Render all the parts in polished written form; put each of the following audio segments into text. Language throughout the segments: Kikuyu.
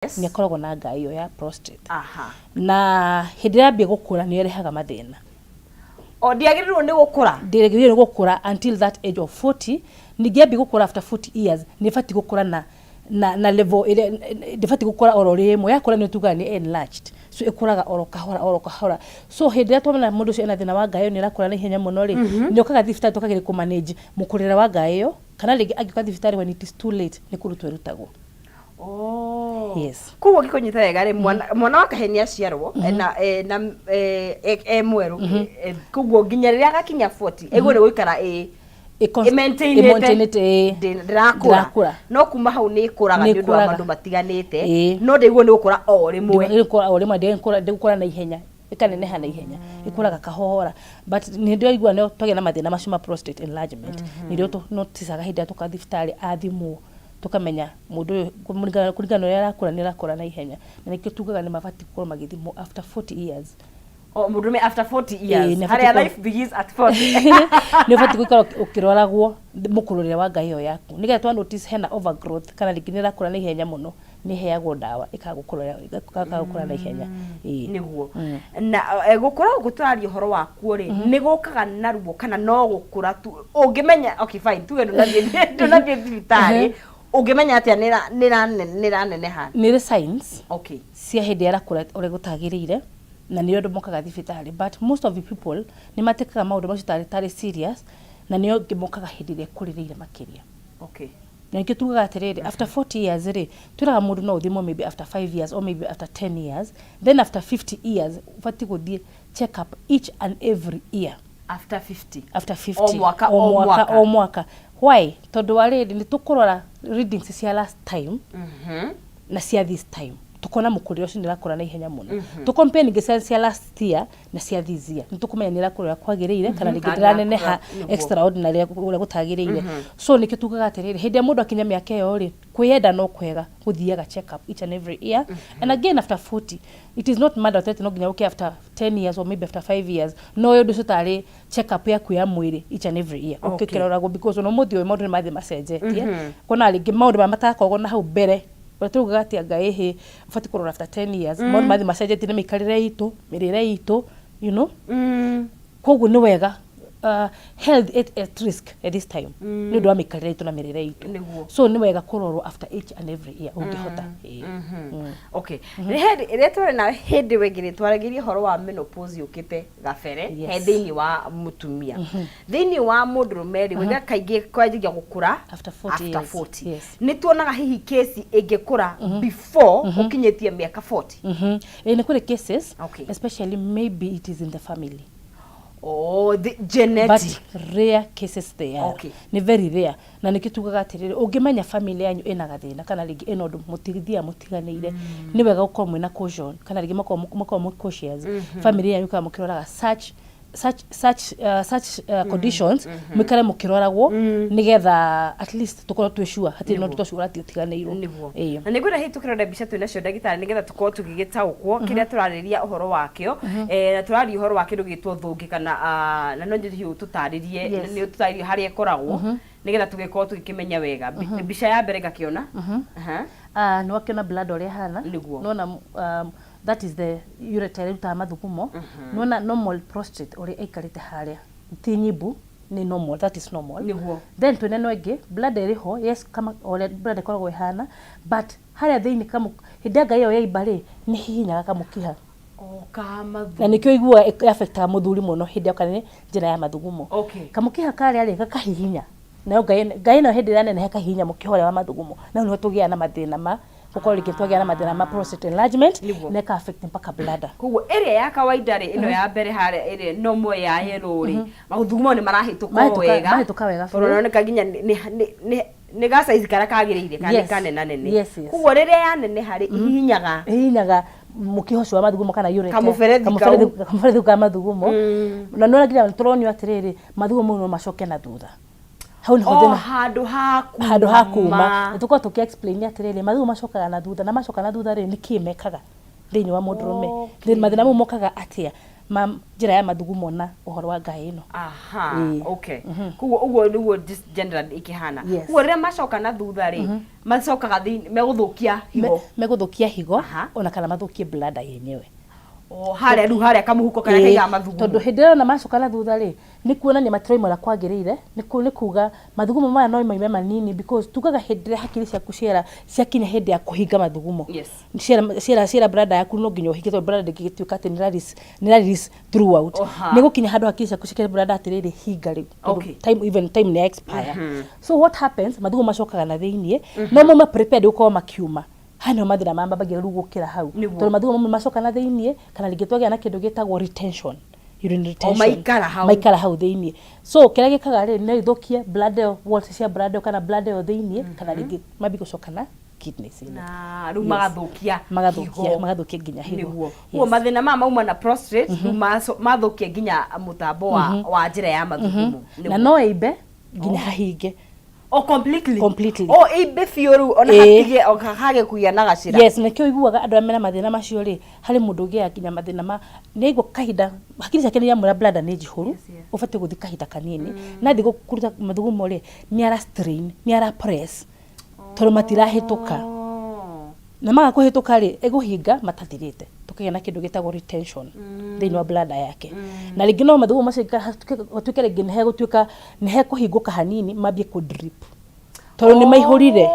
Nĩ akoragwo na ngai ĩyo ya prostate. Aha. Na hĩndĩ ĩrĩa yambia gũkũra, nĩ ĩrehaga mathĩna. O ndĩagĩrĩirwo nĩ gũkũra. Ndĩagĩrĩirwo nĩ gũkũra until that age of 40. Ningĩ yambia gũkũra after 40 years, nĩ ĩbatiĩ gũkũra na level ĩrĩa ndĩbatiĩ gũkũra oro rĩmwe. Yakũra nĩ tugaga nĩ enlarged, so ĩkũraga oro kahora oro kahora. So hĩndĩ ĩrĩa twamenya mũndũ ũcio ena thĩna wa ngaĩ ĩyo, nĩ ĩrakũra na ihenya mũno rĩ, nĩ okaga thibitarĩ tũkageria kũ manage mũkũrĩre wa ngaĩ ĩyo, kana rĩngĩ angĩũka thibitarĩ when it is too late, nĩ kũrutwo ĩrutagwo. Oh. Yes. Koguo ngĩkũnyita wega rĩ, mwana wa kahĩĩ nĩ aciarwo ena na e mwerũ, koguo nginya rĩrĩa agakinya 40 ĩguo nĩ gũikara ĩ ĩmaintainĩte. Ĩmaintainĩte, ĩĩ. Ndĩrakũra. Ndĩrakũra. No kuma hau nĩ ĩkũraga Nĩ nĩ ũndũ wa ĩkũraga. maũndũ matiganĩte. Ĩĩ. No ndĩguo nĩ gũkũra o rĩmwe. Ndĩgũkũra o rĩmwe, ndĩgũkũra na ihenya, ĩkaneneha na ihenya, ĩkũraga kahora. But nĩ ndĩraigua nĩ twagĩa na mathĩna macio ma prostate enlargement, nĩrĩo noticaga hĩndĩ ĩrĩa tũka thibitarĩ athimwo, tũkamenya mũndũ ũyũ kũringana na ũrĩa arakũra, nĩ arakũra na ihenya, na nĩkĩo tugaga nĩ mabatiĩ gũkorwo magĩthimwo after 40 years. O mũndũrũme after 40 years. Ĩĩ, nĩ harĩa abatiĩ life begins at 40. Nĩ ũbatiĩ gũikara ũkĩroragwo mũkũrũrĩre wa ngai ĩyo yaku, nĩgetha twa notice hena overgrowth kana rĩngĩ nĩ ĩrakũra na ihenya mũno, nĩ ĩheagwo ndawa ĩkaga gũkũra na ihenya. Ĩĩ. Nĩguo na gũkũra gũkũ tũraria ũhoro wakuo rĩ, nĩ gũkaga na ruo kana no gũkũra tu ũngĩmenya? Okay, fine, tuge ndũnathiĩ thibitarĩ, ũngĩmenya atĩa nĩ ĩraneneha? Nĩ ĩrĩ signs cia hĩndĩ ĩrakũra ũrĩa gũtagĩrĩire, na nĩo andũ mokaga thibitarĩ. But most of the people nĩ matĩkaga maũndũ macio tarĩ serious, na nĩo angĩ mokaga hĩndĩ ĩrĩa ĩkũrĩrĩire makĩria. Na nĩkĩo tugaga atĩrĩrĩ, after 40 years rĩ, twĩraga mũndũ no ũthimwo maybe after 5 years or maybe after 10 years. Then after 50 years ũbatiĩ gũthiĩ check up each and every year. After 50? After 50. O mwaka, o o mwaka. Mwaka. O mwaka. Why? Tondũ wa rĩrĩ, nĩ tũkũrora readings cia last time na cia this time, tukona mũkũrĩre ũcio nĩ ũrakũra na ihenya mũno. Tũcompare ningĩ cia last year na cia this year, nĩ tũkũmenya nĩ ĩrakũra ũrĩa kwagĩrĩire kana rĩngĩ Kana ndĩraneneha ndĩrakũra, nĩguo. extraordinary ũrĩa gũtagĩrĩire. So nĩkĩo tugaga atĩrĩrĩ, hĩndĩ ĩrĩa mũndũ akinya mĩaka ĩyo rĩ, kwĩyenda no kwega gũthiaga check up each and every year. And again, after 40, it is not mandatory atĩ no nginya ũke after 10 years or maybe after 5 years. No ũndũ ũcio tarĩ check up yaku ya mwĩrĩ each and every year ũkĩroragwo, because ona ũmũthĩ ũyũ maũndũ nĩ mathiĩ macenjetie, kuona rĩngĩ maũndũ marĩa matakoragwo na hau mbere, ũrĩa tugaga atĩ anga ĩhĩ ũbatiĩ kũrora after 10 years, maũndũ mathiĩ macenjetie nĩ mĩikarĩre itũ, mĩrĩre itũ. Koguo nĩ wega, health at risk at this time nĩ ũndũ wa mĩikarĩre itũ na mĩrĩre itũ. So nĩ wega kũrorwo after each and every year ũngĩhota. Ĩĩ. Okay, nĩ hĩndĩ ĩrĩa twarĩ na hĩndĩ wengĩ nĩ twaragĩria ũhoro wa menopause yũkĩte gabere he thĩinĩ wa mũtumia. Thĩinĩ wa mũndũrũme rĩ, wĩga kaingĩ kwanjagia gũkũra after 40 after years. 40. Yes. Nĩ tuonaga hihi kesi ĩngĩkũra before ũkinyĩtie mĩaka 40? Ĩĩ, nĩ kũrĩ cases, especially maybe it is in the family. Oh, the genetic. But rare cases they are. Nĩ very rare, na nĩkĩo tugaga atĩrĩrĩ, ũngĩmenya family yanyu ĩna gathĩna kana rĩngĩ ĩna ũndũ mũtithiaga mũtiganĩire, nĩ wega gũkorwo mwĩna caution, kana rĩngĩ makorwo mwĩ cautious family yanyu, kana mũkĩroraga such conditions, mũikare mũkĩroragwo nĩgetha at least tũkorwo twĩ sure hatirĩ na ũndũ ta ũcio ũrathiĩ ũtiganĩirwo. Ĩĩ. Na nĩ ngwenda hihi tũkĩrora mbica twĩ nacio, ndagĩtarĩ, nĩgetha tũkorwo tũgĩgĩtaũkwo kĩrĩa tũrarĩria ũhoro wakĩo. Na tũraria ũhoro wa kĩndũ gĩtwo thũngĩ kana na no nyende hihi ũtũtarĩrie. Nĩ ũtũtarĩrie harĩa ĩkoragwo nĩgetha tũgĩkorwo tũgĩkĩmenya wega. Mbica ya mbere ngakĩona. Aha. Ah, nĩ wakĩona bladder ũrĩa ĩhana? Nĩguo. Nĩwona, that is the ureter ĩrĩa ĩrutaga mathugumo. Nĩwona normal prostate ũrĩa ĩikarĩte harĩa, ti nyimbu, nĩ normal, that is normal. Then twĩna ĩno ĩngĩ, bladder ĩrĩ ho, yes, kama ũrĩa bladder ĩkoragwo ĩhana, but harĩa thĩinĩ kamũ hĩndĩ ĩrĩa ngai ĩyo yaimba rĩ, nĩ hihinyaga kamũkiha. O kamathu. Na nĩkĩo iguaga ĩaffectaga mũthuri mũno hĩndĩ ĩyo, kana nĩ njĩra ya mathugumo. Kamũkiha karĩa rĩ, gakahihinya, nayo ngai ĩno hĩndĩ ĩrĩa neneha ĩkahihinya mũkiha ũrĩa wa mathugumo, na nĩho tũgĩaga na mathĩna ma gũkorwo rĩngĩ twagĩa na mathĩna ma prostate enlargement na ĩka affect mpaka bladder. Koguo ĩrĩa ya kawaida rĩ, ĩno ya mbere harĩa ĩrĩa normal ya yellow rĩ, mathugumo nĩ marahĩtũka o wega. Mahĩtũka wega tondũ biũ. ĩroneka nginya nĩ ga size karĩa kagĩrĩire kana nĩ kanena nene. Yes. Koguo rĩrĩa yaneneha rĩ, ihihinyaga ĩhihinyaga mũkiha ũcio wa mathugumo kana ureter. Kamũberethi kau. Kamũberethi ka mathugumo. Na nĩwona nginya tũronio atĩrĩrĩ, mathugumo mau no macoke na thutha, hau nĩho o thĩna handũ ha kuma. Handũ ha kuma. Nĩ tũkorwo tũkĩ explain atĩrĩrĩ, mathugumo macokaga na thutha, na macoka na thutha rĩ, nĩ kĩ mekaga thĩinĩ wa mũndũrũme? Mathĩna mau mokaga atĩa? Ma njĩra ya mathugumo na ũhoro wa ngaĩ ĩno. Aha. Ĩĩ. Okay, koguo ũguo nĩguo just generally ĩkĩhana. Yes. Koguo rĩrĩa macoka na thutha rĩ, macokaga thĩinĩ megũthũkia higo? Megũthũkia higo. Ona kana mathũkie bladder yenyewe. O harĩa rĩu, harĩa kamũhuko karĩa kaigaga mathugumo. Tondũ hĩndĩ ĩrĩa ona macoka na thutha rĩ, nĩ kuonania matirauma ũrĩa kwagĩrĩire, nĩ kuga mathugumo maya no moime manini, because tugaga hĩndĩ ĩrĩa hakiri ciaku ciera ciakinya hĩndĩ ya kũhinga mathugumo, ciera bladder yaku no nginya ũhinge, tondũ bladder ndĩngĩgĩtuĩka atĩ nĩ release throughout. Nĩ gũkinya handũ hakiri ciaku cikĩre bladder atĩrĩrĩ, hinga rĩu, tondũ time, even time nĩ expire. So what happens, mathugumo macokaga na thĩiniĩ, no mauma prepared gũkorwo makiuma. Haya nĩho mathĩna mambagia rĩu gũkĩra hau. Tondũ mathugumo mamwe macoka na thĩiniĩ, kana rĩngĩ twagĩa na kĩndũ gĩtagwo retention, urine retention. Maikara hau. Maikara hau thĩiniĩ. So kĩrĩa gĩkaga rĩ, no ithũkie bladder ĩyo, walls cia bladder ĩyo kana bladder ĩyo thĩiniĩ, kana rĩngĩ mambie gũcoka na kidneys -inĩ. Na rĩu magathũkia Magathũkia higo. Magathũkia nginya higo. Nĩguo. Koguo mathĩna maya mauma na prostate, rĩu mathũkia nginya mũtambo wa njĩra ya mathugumo. Na no ĩimbe nginya hahinge. O completely? Completely. O ĩimbe biũ rĩu ona hatige o hage kũgĩa na gacĩra? Yes, nĩkĩo ũiguaga andũ arĩa mena mathĩna macio rĩ, harĩ mũndũ ũgĩaga nginya mathĩna ma nĩ aigua kahinda hakiri ciake nĩ iramwĩra bladder nĩ njihũru, ũbatiĩ gũthiĩ kahinda kanini. Na athiĩ kũruta mathugumo rĩ, nĩ ara strain, nĩ ara press, tondũ matirahĩtũka. Na maga kũhĩtũka rĩ, ĩgũhinga matathirĩte, tũkagĩa na kĩndũ gĩtagwo retention thĩinĩ wa bladder yake. Na rĩngĩ no mathugumo macio gũtuĩke rĩngĩ nĩ hegũtuĩka nĩ hekũhingũka hanini, mambie kũ drip tondũ nĩ maihũrire.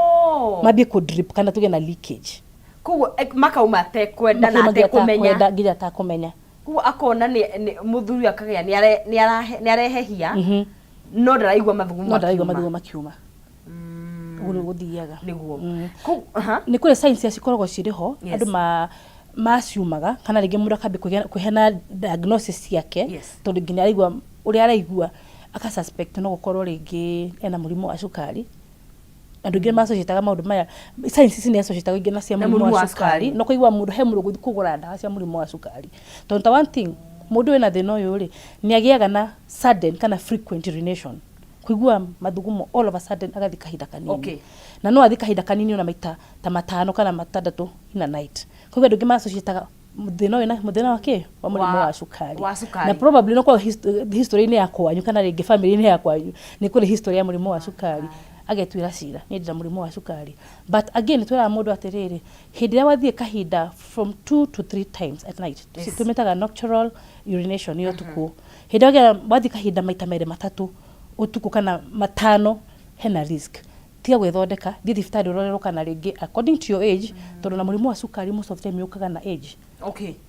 Mambie kũ drip kana tũgĩe na leakage. Koguo makauma atekwenda na Makauma nginya atekũmenya. Atekwenda, nginya atakũmenya. Koguo akona nĩ mũthuri akagĩa nĩ arehehia, no ndaraigua mathugumo No ndaraigua makiuma. Mathugumo makiuma. Ũguo nĩguo gũthiaga. Nĩguo. Nĩ kũrĩ signs iria cikoragwo cirĩ ho. Yes. Andũ maciumaga kana rĩngĩ mũndũ akambia kũheana diagnosis ciake, tondũ nginya araigua ũrĩa araigua aka suspect no gũkorwo rĩngĩ ena mũrimũ wa cukari. Andũ aingĩ massociataga maũndũ maya, signs ici nĩ associataga ingĩ na cia Na mũrimũ mũrimũ wa wa cukari. cukari. No kũigua mũndũ he mũndũ ũgũthiĩ kũgũra ndawa cia mũrimũ wa cukari, tondũ ta one thing, mũndũ wĩna thĩna ũyũ rĩ, nĩ agĩaga na sudden kana frequent urination, kũigua mathugumo all of a sudden, agathiĩ kahinda kanini. Na no athiĩ kahinda kanini ona maita ta 5 kana 6 in a night. Koguo andũ aingĩ massociataga thĩna ũyũ na mũthĩna wa kĩ wa mũrimũ wa cukari. Wa cukari. Na probably no kwa history-inĩ ya kwanyu kana rĩngĩ family-inĩ ya kwanyu nĩ kũrĩ history ya mũrimũ wa cukari, agetuĩra cira niĩ ndĩna mũrimũ wa cukari. But again, twĩraga mũndũ atĩrĩrĩ, hĩndĩ ĩrĩa wathiĩ kahinda from 2 to 3 times at night, tũmĩtaga nocturnal urination ya ũtukũ, hĩndĩ ĩrĩa wathiĩ kahinda maita 2 3 ũtukũ kana 5, hena risk. Tiga gwĩthondeka, thiĩ thibitarĩ ũrorerwo kana rĩngĩ according to your age, tondũ na mũrimũ wa cukari most of the time yũkaga na age.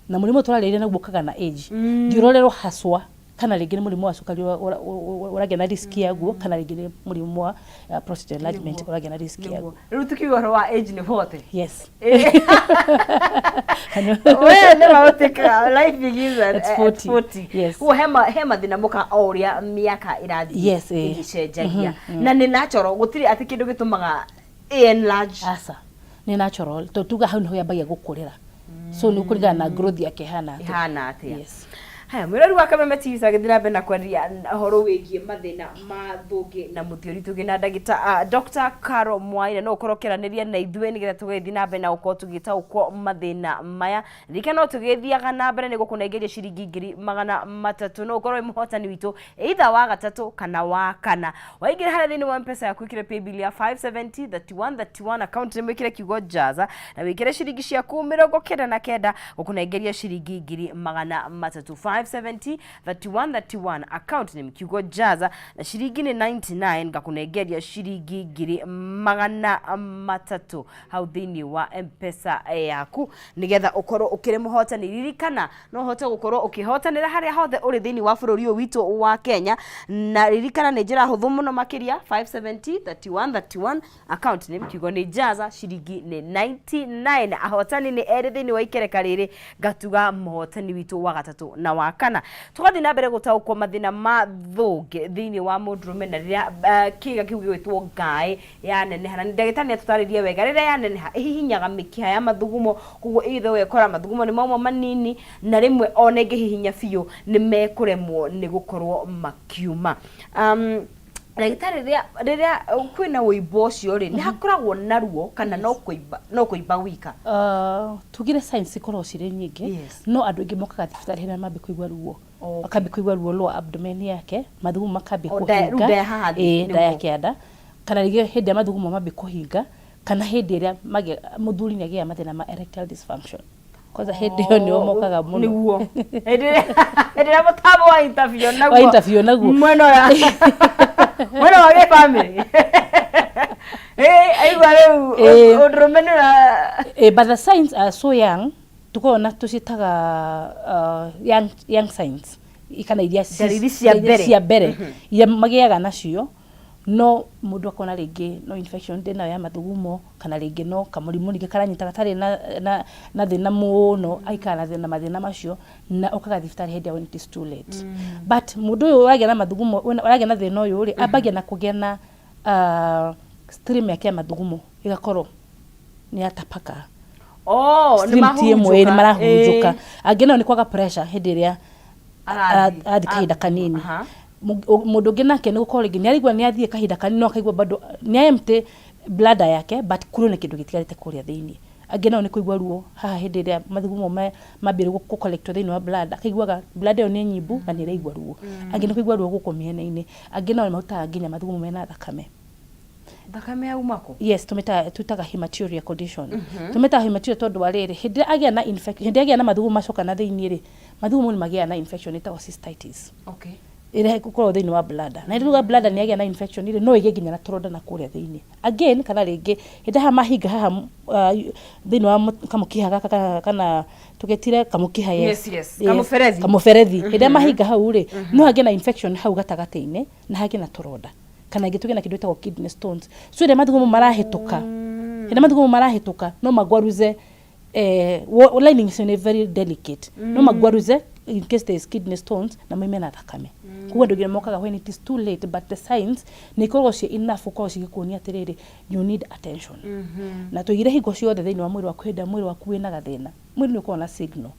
Na mũrimũ tũrarĩrĩria naguo ũkaga na age. Thiĩ ũrorerwo haswa kana rĩngĩ nĩ mũrimũ wa cukari ũragĩa na risk yaguo, kana rĩngĩ nĩ mũrimũ wa prostate enlargement ũragĩa na risk yaguo. Rĩu tukiuga ũhoro wa age nĩ 40. Yes. We nĩ maũtĩkaga life begins at At at 40. 40. Yes. Koguo he mathĩna moka o ũrĩa mĩaka ĩrathiĩ Yes. ĩgĩcenjagia, na nĩ natural, gũtirĩ atĩ kĩndũ gĩtũmaga enlarge? Aca, nĩ natural, tondũ tuga hau nĩho yambagia gũkũrĩra, so nĩ kũringana na growth yake ĩhana atĩa. Ĩhana atĩa. Yes. Haya, mwĩrori wa Kameme TV, tũgĩthiĩ na mbere na kwaria ũhoro wĩgiĩ mathĩna ma thũngĩ na mũthiori, tũgĩ na ndagĩta Dr. Caro Mwaina. No ũkorwo ũkĩaranĩria na ithuĩ nĩgetha tũgĩthiĩ na mbere na gũkorwo tũgĩtaũkwo mathĩna maya. Ririkana no tũgĩthiaga na mbere nĩ gũkũnengeria ciringi 300,000. No ũkorwo wĩ mũhotani witũ either wa gatatũ kana wa kana. Waingĩra harĩa thĩinĩ wa Mpesa yaku, ĩkĩre paybill ya 570 31 31, account nĩ mwĩkĩre kiugo Jaza na wĩkĩre ciringi ciaku 99, gũkũnengeria ciringi 300,000. 570 31 31, account nĩ kiugo Jaza na ciringi nĩ 99, ngakũnengeria ciringi 300,000 hau thĩinĩ wa Mpesa yaku nĩgetha ũkorwo ũkĩrĩ mũhotani. Ririkana no ũhote gũkorwo ũkĩhotanĩra harĩa hothe ũrĩ thĩinĩ wa bũrũri ũyũ witũ wa Kenya, na ririkana nĩ njĩra hũthũ mũno makĩria: 570 31 31, account nĩ kiugo nĩ Jaza, ciringi nĩ 99. Ahotani nĩ erĩ thĩinĩ wa ikereka rĩrĩ, ngatuga mũhotani witũ wa gatatũ na wa kana. Tũgathiĩ na mbere gũtaũkwo mathĩna ma thũngĩ thĩinĩ wa mũndũrũme na rĩrĩa kĩga kĩu gĩgwĩtwo ngaĩ yaneneha, na ndagĩtarĩ nĩ atũtarĩrie wega rĩrĩa yaneneha ĩhihinyaga mĩkiha ya mathugumo, koguo ithe ũgekora mathugumo nĩ mauma manini, na rĩmwe ona ĩngĩhihinya biũ nĩ mekũremwo nĩ gũkorwo makiuma. Ndagĩtarĩ, rĩrĩa kwĩna ũimbo ũcio rĩ, nĩ hakoragwo na ruo kana no kũimba wika? Tugire signs ikoragwo cirĩ nyingĩ. No andũ aingĩ mokaga thibitarĩ hĩndĩ ĩrĩa mambia kũigua ruo. Akambia kũigua ruo rwa abdomen yake, mathugumo makambia O rĩu kũhinga. Nda ya haha thĩ, Ĩĩ, nda ya nĩguo. kĩanda, kana rĩngĩ hĩndĩ ĩrĩa mathugumo mambia kũhinga, kana hĩndĩ ĩrĩa mũthuri nĩ agĩa mathĩna ma erectile dysfunction. Kwanza hĩndĩ ĩyo nĩo mokaga mũno. Nĩguo hĩndĩ ĩrĩa mũtambo wa interview naguo. Wa interview naguo. Mwena wa gĩbamĩrĩ, ĩ aigua rĩu ũndũrũme nĩ ũra But the signs are so young, tukoragwo na tũciĩtaga young signs kana iria Ndariri cia mbere. Cia mbere iria magĩaga nacio, no mũndũ akona rĩngĩ no infection ndĩ nayo ya mathugumo, kana rĩngĩ no kamũrimũ ningĩ karanyita gatarĩ na thĩna mũno, aikara na thĩna mathĩna macio na okaga thibitarĩ hĩndĩ ĩrĩa when it is too late. But mũndũ ũyũ ũragĩa na mathugumo, ũragĩa na thĩna ũyũ rĩ, ambagia na kũgĩa na stream yake ya mathugumo ĩgakorwo nĩ yatapaka. Oh, nĩ Stream ti ĩmwe, nĩ mahurunjũka. Marahurunjũka. Angĩ nao nĩ kwaga pressure hĩndĩ ĩrĩa Arathiĩ. Arathiĩ kahinda kanini. Mũndũ ũngĩ nake nĩ gũkorwo rĩngĩ nĩ araigua nĩ athiĩ kahinda kanini, no akaigua bado nĩ empty bladder yake, but kũrĩ na kĩndũ gĩtigarĩte kũrĩa thĩinĩ. Angĩ nao nĩ kũigua ruo haha hĩndĩ ĩrĩa mathugumo mambĩrĩria gũ-collectwo thĩinĩ wa bladder, akaiguaga bladder ĩyo nĩ nyimbu na nĩ ĩraigua ruo. Angĩ nĩ kũigua ruo gũkũ mĩena-inĩ. Angĩ nao nĩ marutaga nginya mathugumo mena thakame. Thakame yauma kũ? Yes, tumĩtaga twĩtaga hematuria condition. Tũmĩtaga hematuria tondũ wa rĩrĩ, hĩndĩ ĩrĩa agĩa na infection, hĩndĩ ĩrĩa agĩa na mathugumo macoka na thĩinĩ rĩ, mathugumo nĩ magĩaga na infection ĩtagwo cystitis ĩrĩa ĩkoragwo thĩinĩ wa bladder. Na rĩu bladder nĩ yagĩa na infection rĩ, no ĩgĩe nginya na tũronda na kũrĩa thĩinĩ again, kana rĩngĩ hĩndĩ haha mahinga haha thĩinĩ wa kamũkiha gaka, kana tũgĩtire kamũkiha, yes. Yes. Kamũberethi. Kamũberethi, hĩndĩ ĩrĩa mahinga hau rĩ, no hagĩe na infection hau gatagatĩ-inĩ na hagĩe na tũronda, kana ingĩ tũgĩe na kĩndũ gĩtagwo kidney stones. So hĩndĩ ĩrĩa mathugumo marahĩtũka, hĩndĩ ĩrĩa mathugumo marahĩtũka, no magwaruze lining icio nĩ very delicate, no magwaruze in case there is kidney stones na moime na thakame. Koguo andũ aingĩ mokaga when it is too late, but the signs nĩ ikoragwo ciĩ enough gũkorwo cigĩkuonia atĩrĩrĩ, you need attention. Na tũigire hingo ciothe thĩinĩ wa mwĩrĩ waku, hĩndĩ ĩrĩa mwĩrĩ waku wĩna gathĩna, mwĩrĩ nĩ ũkoragwo na signal.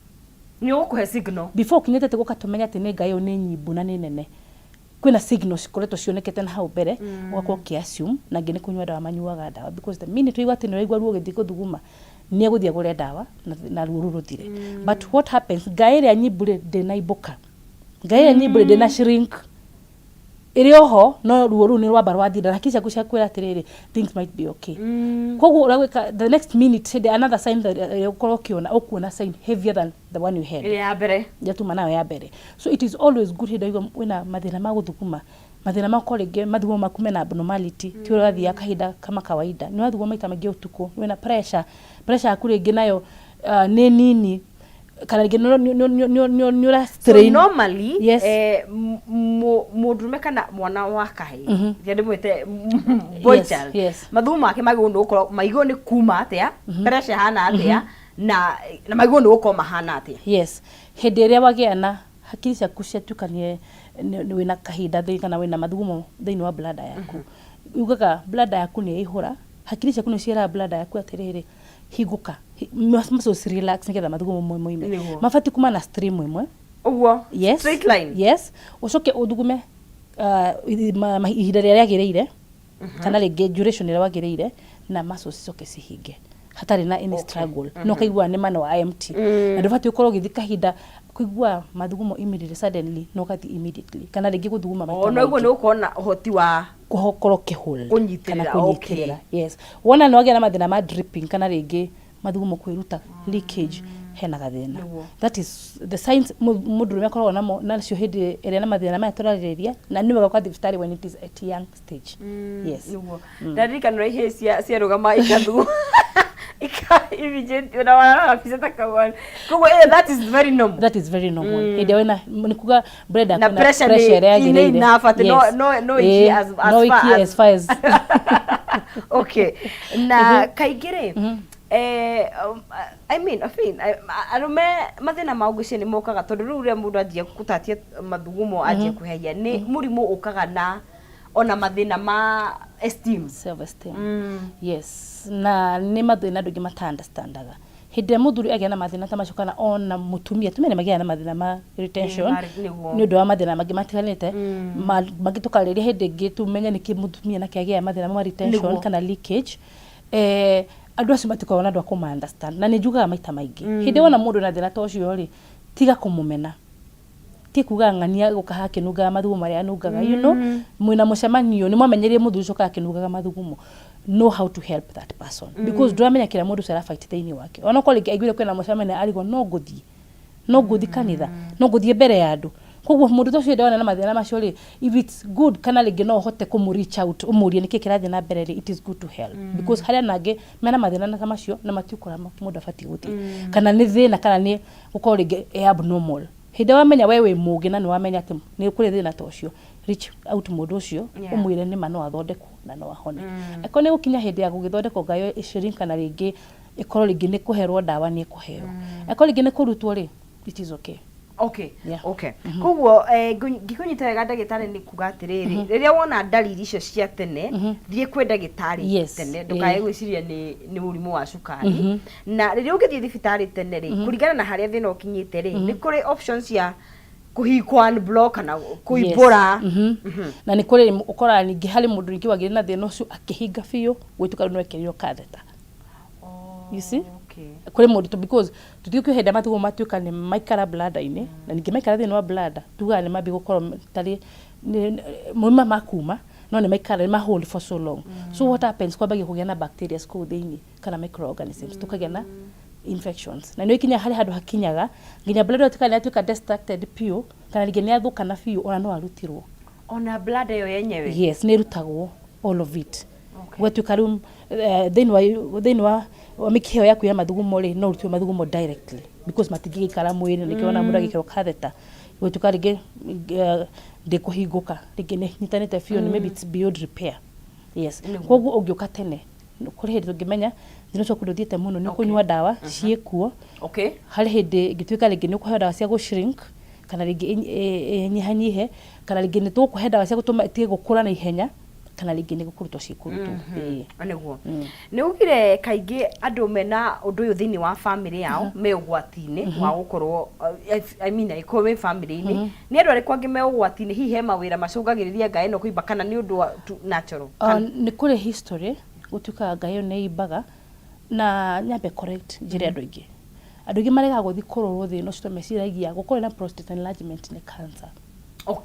Nĩ ũgũkũhe signal. Before ũkinyĩte atĩ gũka tũmenye atĩ nĩ ngai ĩyo nĩ nyimbu na nĩ nene, kwĩna signal cikoretwo cionekete na hau mbere, ũgakorwo ũkĩ assume. Na angĩ nĩ kũnyua ndawa manyuaga ndawa, because the minute waigua atĩ nĩ ũraigua ruo ũgĩthiĩ gũthuguma, nĩ egũthiĩ agũre ndawa na ruo rũu rũthire. But what happens, ngai ĩrĩa nyimbu rĩ, ndĩnaimbũka. Ngai ĩrĩa nyimbu rĩ, ndĩna shrink, ĩrĩ oho, no ruo rũu nĩ rwamba rwathira na hakiri ciaku ciakwĩra atĩrĩrĩ, things might be okay. Koguo ũragwĩka the next minute, hĩndĩ another sign that ũkorwo ũkĩona, ũkuona sign heavier than the one you had ĩrĩa ya mbere. Yatuma nayo ya mbere. So it is always good hĩndĩ ĩrĩa wĩna mathĩna ma gũthuguma, mathĩna ma gũkorwo rĩngĩ mathugumo maku mena abnormality, ti ũrĩa ũrathiaga kahinda kama kawaida, nĩ ũrathuguma maita maingĩ ũtukũ, wĩna pressure, pressure yaku rĩngĩ nayo nĩ nini, kana rĩngĩ nĩ ũra So strain. normally Yes. Mũndũrũme kana mwana wa kahĩĩ, rĩrĩa ndĩmwĩte boy child, mathugumo make magĩrĩirwo nĩ gũkorwo maigwo nĩ kuma atĩa, pressure ĩhana atĩa, na magĩrĩirwo nĩ gũkorwo mahana atĩa? Yes, hĩndĩ ĩrĩa wagĩa na hakiri ciaku ciatuĩka nĩ wĩna kahinda thĩ, kana wĩna mathugumo thĩinĩ wa bladder yaku, ugaga bladder yaku nĩ yaihũra, hakiri ciaku nĩ ciĩraga bladder yaku atĩrĩrĩ, hingũka, muscles relax nĩgetha mathugumo moime. Mabatiĩ kuma na stream ĩmwe. Ũguo. Yes. Straight line. Yes, ũcoke ũthugume ihinda rĩrĩa rĩagĩrĩire, kana rĩngĩ duration ĩrĩa wagĩrĩire, na muscles cicoke cihinge hatarĩ na any struggle, no kaigua nĩ mano empty. Na ndũbatiĩ ũkorwo ũgĩthiĩ kahinda kũigua mathugumo immediately, suddenly, no ũgathiĩ immediately, kana rĩngĩ gũthuguma maita O no ũguo maingĩ. Nĩ gũkorwo na ũhoti wa kũkorwo ũkĩhold kũnyitĩrĩra, kana kũnyitĩrĩra. Yes, wona nĩ wagĩa na mathĩna ma dripping, kana rĩngĩ mathugumo kwĩruta, leakage, hena gathĩna. That is the signs mũndũrũme akoragwo namo nacio hĩndĩ ĩrĩa na mathĩna maya tũrarĩrĩria, na nĩ wega gũka thibitarĩ when it is at young stage, yes. Nĩguo ndaririkana ũrĩa ihĩĩ ciarũgama ikathu ika immediate na warora mbica ta kau. Koguo that is very normal. That is very normal. Hĩndĩ ĩrĩa wĩna, nĩ kuga bladder Na kwĩna pressure pressure ĩrĩa nĩ yagĩrĩire. enough atĩ no ikie as no far ikie as far as Okay, na kaingĩ rĩ, I mean, arũme mathĩna ma ngwĩciria nĩ mokaga tondũ rĩu rĩrĩa mũndũ anjia gũtatia mathugumo, anjia kũhehia, nĩ mũrimũ ũkaga na ona mathĩna ma esteem. Self esteem, yes, na nĩ mathĩna andũ aingĩ mata understandaga. Hĩndĩ ĩrĩa mũthuri agĩa na mathĩna ta macio kana ona mũtumia, atumia nĩ magĩaga na mathĩna ma retention Nĩguo. nĩ ũndũ wa mathĩna mangĩ matiganĩte, mangĩ tũkarĩria hĩndĩ ĩngĩ tumenye nĩkĩ mũtumia nake agĩaga mathĩna ma retention kana leakage. Andũ acio matikoragwo na andũ a kũma understand, na nĩ njugaga maita maingĩ, hĩndĩ ĩrĩa wona mũndũ na thĩna ta ũcio rĩ, tiga kũmũmena, ti kuga ng'ania gũka haha akĩnungaga mathugumo marĩa anungaga. Mwĩna mũcemanio nĩ mwamenyerie mũthuri ũcio ũkaga akĩnungaga mathugumo. Know how to help that person, because ndũramenya kĩrĩa mũndũ ũcio arafight thĩinĩ wake. Onokorwo rĩngĩ aiguire kwĩna mũcemanio, arigwo no ngũthiĩ kanitha, no ngũthiĩ mbere ya andũ. Koguo mũndũ ta ũcio hĩndĩ wona na mathĩna macio rĩ, if it's good kana rĩngĩ no ũhote kũmũ reach out ũmũrie nĩkĩ kĩrathiĩ na mbere rĩ, it is good to help, because harĩ na angĩ mena mathĩna ta macio na matiũkũra mũndũ abatiĩ gũthiĩ, kana nĩ thĩna kana nĩ gũkorwo rĩngĩ ĩ abnormal. Hĩndĩ ĩrĩa wamenya we wĩ mũgĩ na nĩ wamenya atĩ nĩ kũrĩ thĩna ta ũcio, reach out mũndũ ũcio, ũmwĩre nĩma no athondekwo na no ahone. Angĩkorwo nĩ gũkinya hĩndĩ ya gũgĩthondekwo ngayo ĩshrink, kana rĩngĩ ĩkorwo rĩngĩ nĩ kũherwo ndawa, nĩ ĩkũheo. Angĩkorwo rĩngĩ nĩ kũrutwo rĩ, it is okay. Yeah. Okay, koguo ngĩkũnyita wega, ndagĩtarĩ, nĩ kuga atĩrĩrĩ, rĩrĩa wona ndariri icio cia tene, thiĩ kwĩ ndagĩtarĩ tene, ndũkae gwĩciria nĩ mũrimũ wa cukari. Na rĩrĩa ũngĩthiĩ thibitarĩ tene rĩ, kũringana na harĩa thĩna ũkinyĩte rĩ, nĩ kũrĩ options cia kũhingwo unblock kana kũimbũra. Na nĩ kũrĩ ũkoraga ningĩ harĩ mũndũ ningĩ wagĩire na thĩna ũcio akĩhinga biũ gwĩtuka rĩu no ekĩrirwo catheter. You see? Okay. Kũrĩ mũndũ tu, because tũtigũkĩo hĩndĩ mathugumo matuĩka nĩ maikara bladder-inĩ, na ningĩ maikara thĩinĩ wa bladder, tugaga nĩ mambia gũkorwo tarĩ mauma makuma, no nĩ maikara, nĩ ma hold for so long. So what happens, kwambagia kũgĩa na bacteria kũu thĩinĩ kana microorganisms, tũkagĩa na infections, na nĩ ikinya harĩ handũ hakinyaga nginya bladder ĩyo ĩtuĩka nĩ yatuĩka destructed biũ, kana rĩngĩ nĩ yathũkana biũ, ona no arutirwo. Ona bladder ĩyo yenyewe? Yes, nĩ ĩrutagwo all of it. Gwatuĩka rĩu thĩinĩ wa mĩkiha ĩyo yaku ya mathugumo rĩ, no ũrutwo mathugumo directly because matingĩgĩikara mwĩrĩ, na nĩkĩo wona mũndũ agĩkĩrwo catheter, gwatuĩka rĩngĩ ndĩkũhingũka, rĩngĩ nĩ nyitanĩte biũ, maybe it's beyond repair. Yes. Koguo ũngĩũka tene, kũrĩ hĩndĩ tũngĩmenya thĩna ũcio kũndũ ũthiĩte mũno, nĩ ũkũnyua ndawa ciĩkuo. Harĩ hĩndĩ ĩngĩtuĩka rĩngĩ nĩ ũkũheo ndawa cia gũ-shrink, kana rĩngĩ ĩnyihanyihe, kana rĩngĩ nĩ tũgũkũhe ndawa cia gũtũma ĩtige gũkũra na ihenya, kana rĩngĩ nĩ gũkũrutwo ciĩkũrutwo. Ĩĩ. Nĩguo nĩ ugire kaingĩ andũ mena ũndũ ũyũ thĩinĩ wa famĩlĩ yao me ũgwati-inĩ wa gũkorwo, I mean, angĩkorwo wĩ famĩlĩ-inĩ, nĩ andũ arĩkũ angĩ me ũgwati-inĩ? Hihi he mawĩra macũngagĩrĩria ngaĩ ĩno kũimba, kana nĩ ũndũ wa tu natural? Nĩ kũrĩ history gũtuĩkaga ngaĩ ĩyo nĩ ĩimbaga. Na nyambe correct njĩre andũ aingĩ maregaga gũthiĩ kũrorwo thĩna ũcio tondũ meciragia gũkorwo na prostate enlargement nĩ cancer.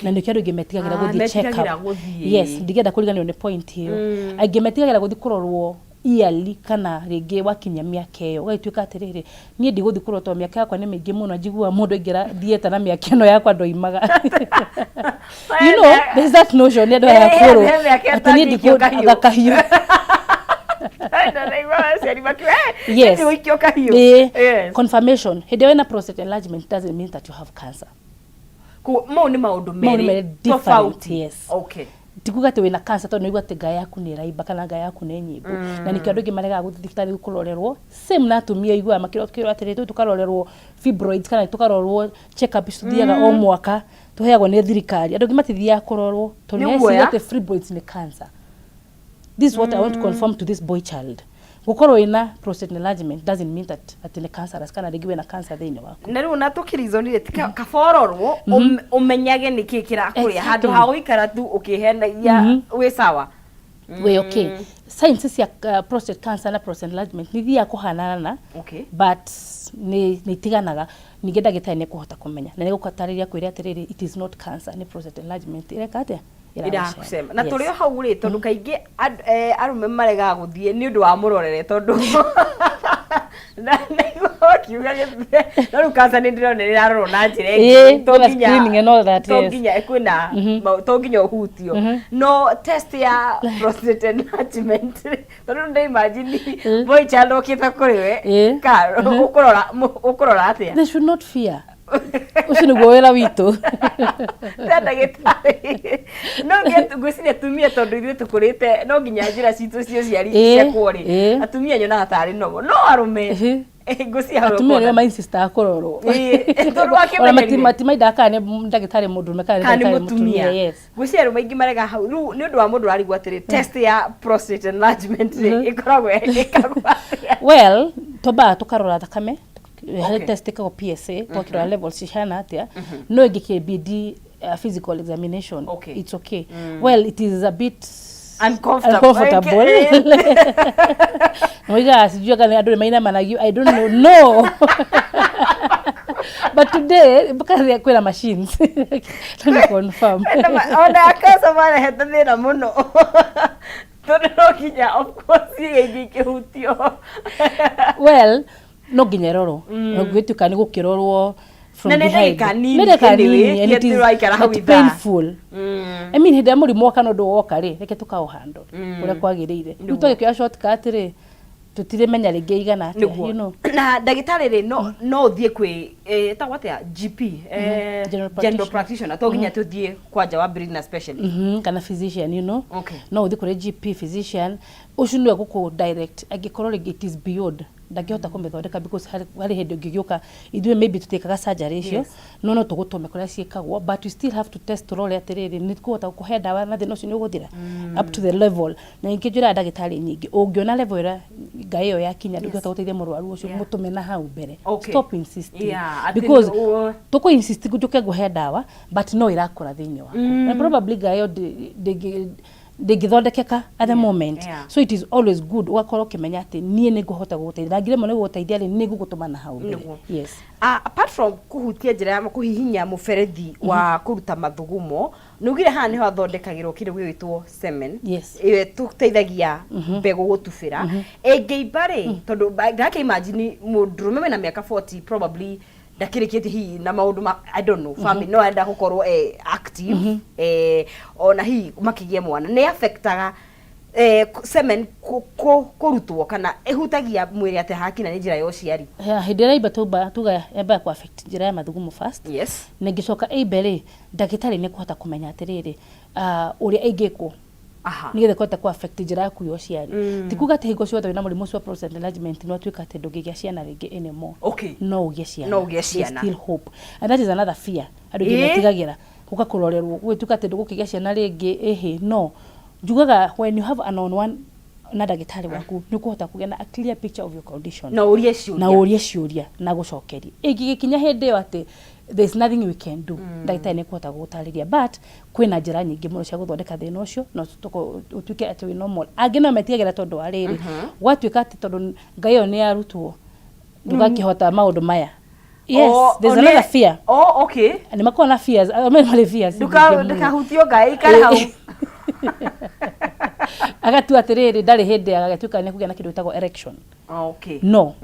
Na nĩkĩo andũ aingĩ metigagĩra gũthiĩ check metigagĩra up. Gũthiĩ. Yes, ndingĩenda kũriganĩrwo nĩ point ĩyo. Aingĩ metigagĩra gũthiĩ kũrorwo yearly, kana rĩngĩ wakinya mĩaka ĩyo ũgagĩtuĩka atĩrĩrĩ, niĩ ndigũthiĩ kũrorwo tondũ mĩaka yakwa nĩ mĩingĩ mũno, njiguaga mũndũ aingĩra theatre na mĩaka ĩno yakwa ndoimaga. There's that notion nĩ andũ aya akũrũ He mĩaka atĩ niĩ ĩtangĩikio kahiũ. ndikũatha kahiũ. Ndaigua aciari makiuga, "Eh, nĩgũikio kahiũ." Confirmation, hĩndĩ ĩyo wĩna prostate enlargement doesn't mean that you have cancer. Koguo mau nĩ maũndũ Mau nĩ merĩ merĩ different, tofauti. Yes. Tikuga atĩ wĩna cancer tondũ nĩũigua atĩ ngaĩ yaku nĩ ĩraimba kana ngaĩ yaku nĩ nyimbu. Na nĩkĩo andũ aingĩ maregaga gũthiĩ thibitarĩ kũrorerwo. Same na atumia, iguaga makĩrwo atĩrĩ, tũthiĩ tũkarorerwo fibroids kana tũkarorwo check up ici tũthiaga o mwaka tũheagwo nĩ thirikari. Andũ aingĩ matithiaga kũrorwo tondũ Nĩ nĩmeciria guoya. atĩ fibroids nĩ cancer. This is what I want to confirm to this boy child: gũkorwo wĩna prostate enlargement doesn't mean that atĩ nĩ cancerous kana rĩngĩ wĩna cancer thĩinĩ waku. Na rĩu na tũkĩrizonire ti kaba ũrorwo ũmenyage nĩkĩ kĩrakũrĩa handũ ha gũikara tu ũkĩhenagia wĩ sawa. Wĩ okay. Signs cia prostate cancer na prostate enlargement nĩ ithiaga kũhanana, but nĩ itiganaga. Ningĩ ndagĩtarĩ nĩ ekũhota kũmenya na nĩ egũgũtarĩria kwĩra atĩrĩrĩ, it is not cancer, nĩ prostate enlargement ĩreka atĩa. Ĩrakũcema. Na tũrĩ o hau rĩ, tondũ kaingĩ arũme maregaga gũthiĩ nĩ ũndũ wa mũrorere, tondũ na naigua wakiuga gĩthe no rĩu cancer nĩ ndĩrona nĩ ĩrarorwo na njĩra ĩngĩ. Ĩĩ, kwĩna screening and all that, To yes. nginya kwĩna to nginya ũhutio, no test ya prostate enlargement, tondũ nĩ imagine boy child okĩte kũrĩ we, ka ũkũrora ũkũrora atĩa? They should not fear. Ũcio nĩguo wĩra witũ. Ta ndagĩtarĩ, no nginya ngwĩciria atumia, tondũ ithuĩ tũkũrĩte no nginya njĩra citũ cia ũciari ciakwo rĩ, atumia nyonaga tarĩ nomo, no arũme. Ngũcia Atumia nĩo mainsistaga kũrorwo. Ĩĩ, tondũ Ona wakĩmenyerie. matimaindaga kana nĩ ndagĩtarĩ mũndũrũme kana nĩ Kana nĩ ndagĩtarĩ mũtumia. mũtumia. Yes. Ngwĩciria arũme aingĩ marega hau rĩu nĩ ũndũ wa mũndũ ararigwo atĩrĩ, test ya prostate enlargement rĩ, ĩkoragwo ĩkagwo atĩa? Well, twambaga tũkarora thakame harĩ test ĩkagwo PSA, twakĩrora levels cihana atĩa. No ĩngĩkĩbidi physical examination, it's okay. Well, it is a bit uncomfortable. Uncomfortable. Moigaga sijui kana andũ nĩ mainamanagia, I don't know. No, but today mpaka kwĩna machines, no confirm. Ona akaca marehete thĩna mũno tondũ no nginya, of course, ciĩga ingĩ ikĩhutio. Well, no nginya ĩrorwo, gwĩtuĩka nĩ gũkĩrorwo from Na nĩ behind. ndagĩka nini Nĩ ndagĩka anyway, nini, and ti it atĩ is ũraikara hau not ithaa. painful. I mean, hĩndĩ ĩrĩa mũrimũ woka na ũndũ woka rĩ, reke tũkaũhandle ũrĩa kwagĩrĩire. Rĩu twagĩkĩoya shortcut rĩ, tũtirĩmenya rĩngĩ igana atĩa. Nĩguo. Na ndagĩtarĩ rĩ, no ũthiĩ kwĩ ĩtagwo atĩa, GP, General general practitioner. practitioner, to nginya tũthiĩ kwanja wambĩrĩrie na specialist? Kana physician. No ũthiĩ kũrĩ GP, physician ũcio nĩwe gũkũ direct angĩkorwo rĩngĩ it is beyond ndangĩhota kũmĩthondeka, because harĩ hĩndĩ ũngĩgĩũka ithuĩ maybe tũtiĩkaga surgery icio. No tũgũtũme kũrĩa ciĩkagwo, but we still have to test tũrore atĩrĩrĩ, nĩ tũkũhota gũkũhe ndawa na thĩna ũcio nĩ ũgũthira up to the level. Na ningĩ njĩraga ndagĩtarĩ nyingĩ, ũngĩona level ĩrĩa ngai ĩyo yakinya ndũngĩhota gũteithia mũrwaru ũcio, mũtũme na hau mbere. Stop insisting, Yeah, atĩ because tũkũ insist njũke ngũhe ndawa, but no ĩrakũra thĩinĩ waku na probably ngai ĩyo ndĩngĩthondekeka at the moment. So it is always good ũgakorwo ũkĩmenya atĩ niĩ nĩ ngũhota gũgũteithia, na ngĩremwo nĩ gũgũteithia rĩ, nĩ ngũgũtũma na hau mbere. Yes. Ah, apart from kũhutia njĩra ya kũhihinya mũberethi wa kũruta mathugumo, nĩ ugire haha nĩho athondekagĩrwo kĩndũ gĩgwĩtwo semen, ĩyo ĩtũteithagia mbegũ gũtubĩra ĩngĩimba rĩ, tondũ ndake imagine mũndũrũme wĩna mĩaka 40 probably ndakĩrĩkĩtie hihi na maũndũ ma, I don't know, family, no arenda gũkorwo active, ona hihi makĩgĩe mwana, nĩ affectaga semen kũrutwo kana ĩhutagia mwĩrĩ atĩa hakinya nĩ njĩra ya ũciari? Ya, hĩndĩ ĩrĩa imba tumba tuga yambaga ku affect njĩra ya mathugumo first. Na ĩngĩcoka ĩimbe rĩ, ndagĩtarĩ nĩ ekũhota kũmenya atĩrĩrĩ, ũrĩa ĩngĩkwo nĩgetha ĩkũhota ku affect njĩra yaku ya ũciari. Ti kuga atĩ hingo ciothe wĩna mũrimũ ũcio wa prostate enlargement nĩ watuĩka atĩ ndũngĩgĩa ciana rĩngĩ anymore. No ũgĩe ciana. No ũgĩe There's ciana. still hope, and that is another fear andũ aingĩ metigagĩra gũka kũrorerwo gũgĩtuĩka atĩ ndũgũkĩgĩa ciana rĩngĩ. Ĩhĩ, no njugaga when you have an on one na ndagĩtarĩ waku, nĩ ũkũhota kũgĩa na a clear picture of your condition. Na ũrie ciũria. Na ũrie ciũria na gũcokeria. Ĩngĩgĩkinya hĩndĩ ĩyo atĩ there is nothing we can do, ndagĩtarĩ nĩ ekũhota gũgũtarĩria, but kwĩna njĩra nyingĩ mũno cia gũthondeka thĩna ũcio no ũtuĩke atĩ wĩ normal. Angĩ no metigagĩra tondũ wa rĩrĩ, gwatuĩka atĩ tondũ ngai ĩyo nĩ yarutwo, ndũgakĩhota maũndũ maya. Yes, there's another fear. Oh, okay. Nĩ makoragwo na fears, arũme marĩ fears nyingĩ mũno. Ndukahutio ngai ikare hau. Agatua atĩrĩrĩ, ndarĩ hĩndĩ agatuĩka nĩ kũgĩa na kĩndũ gĩtagwo erection. No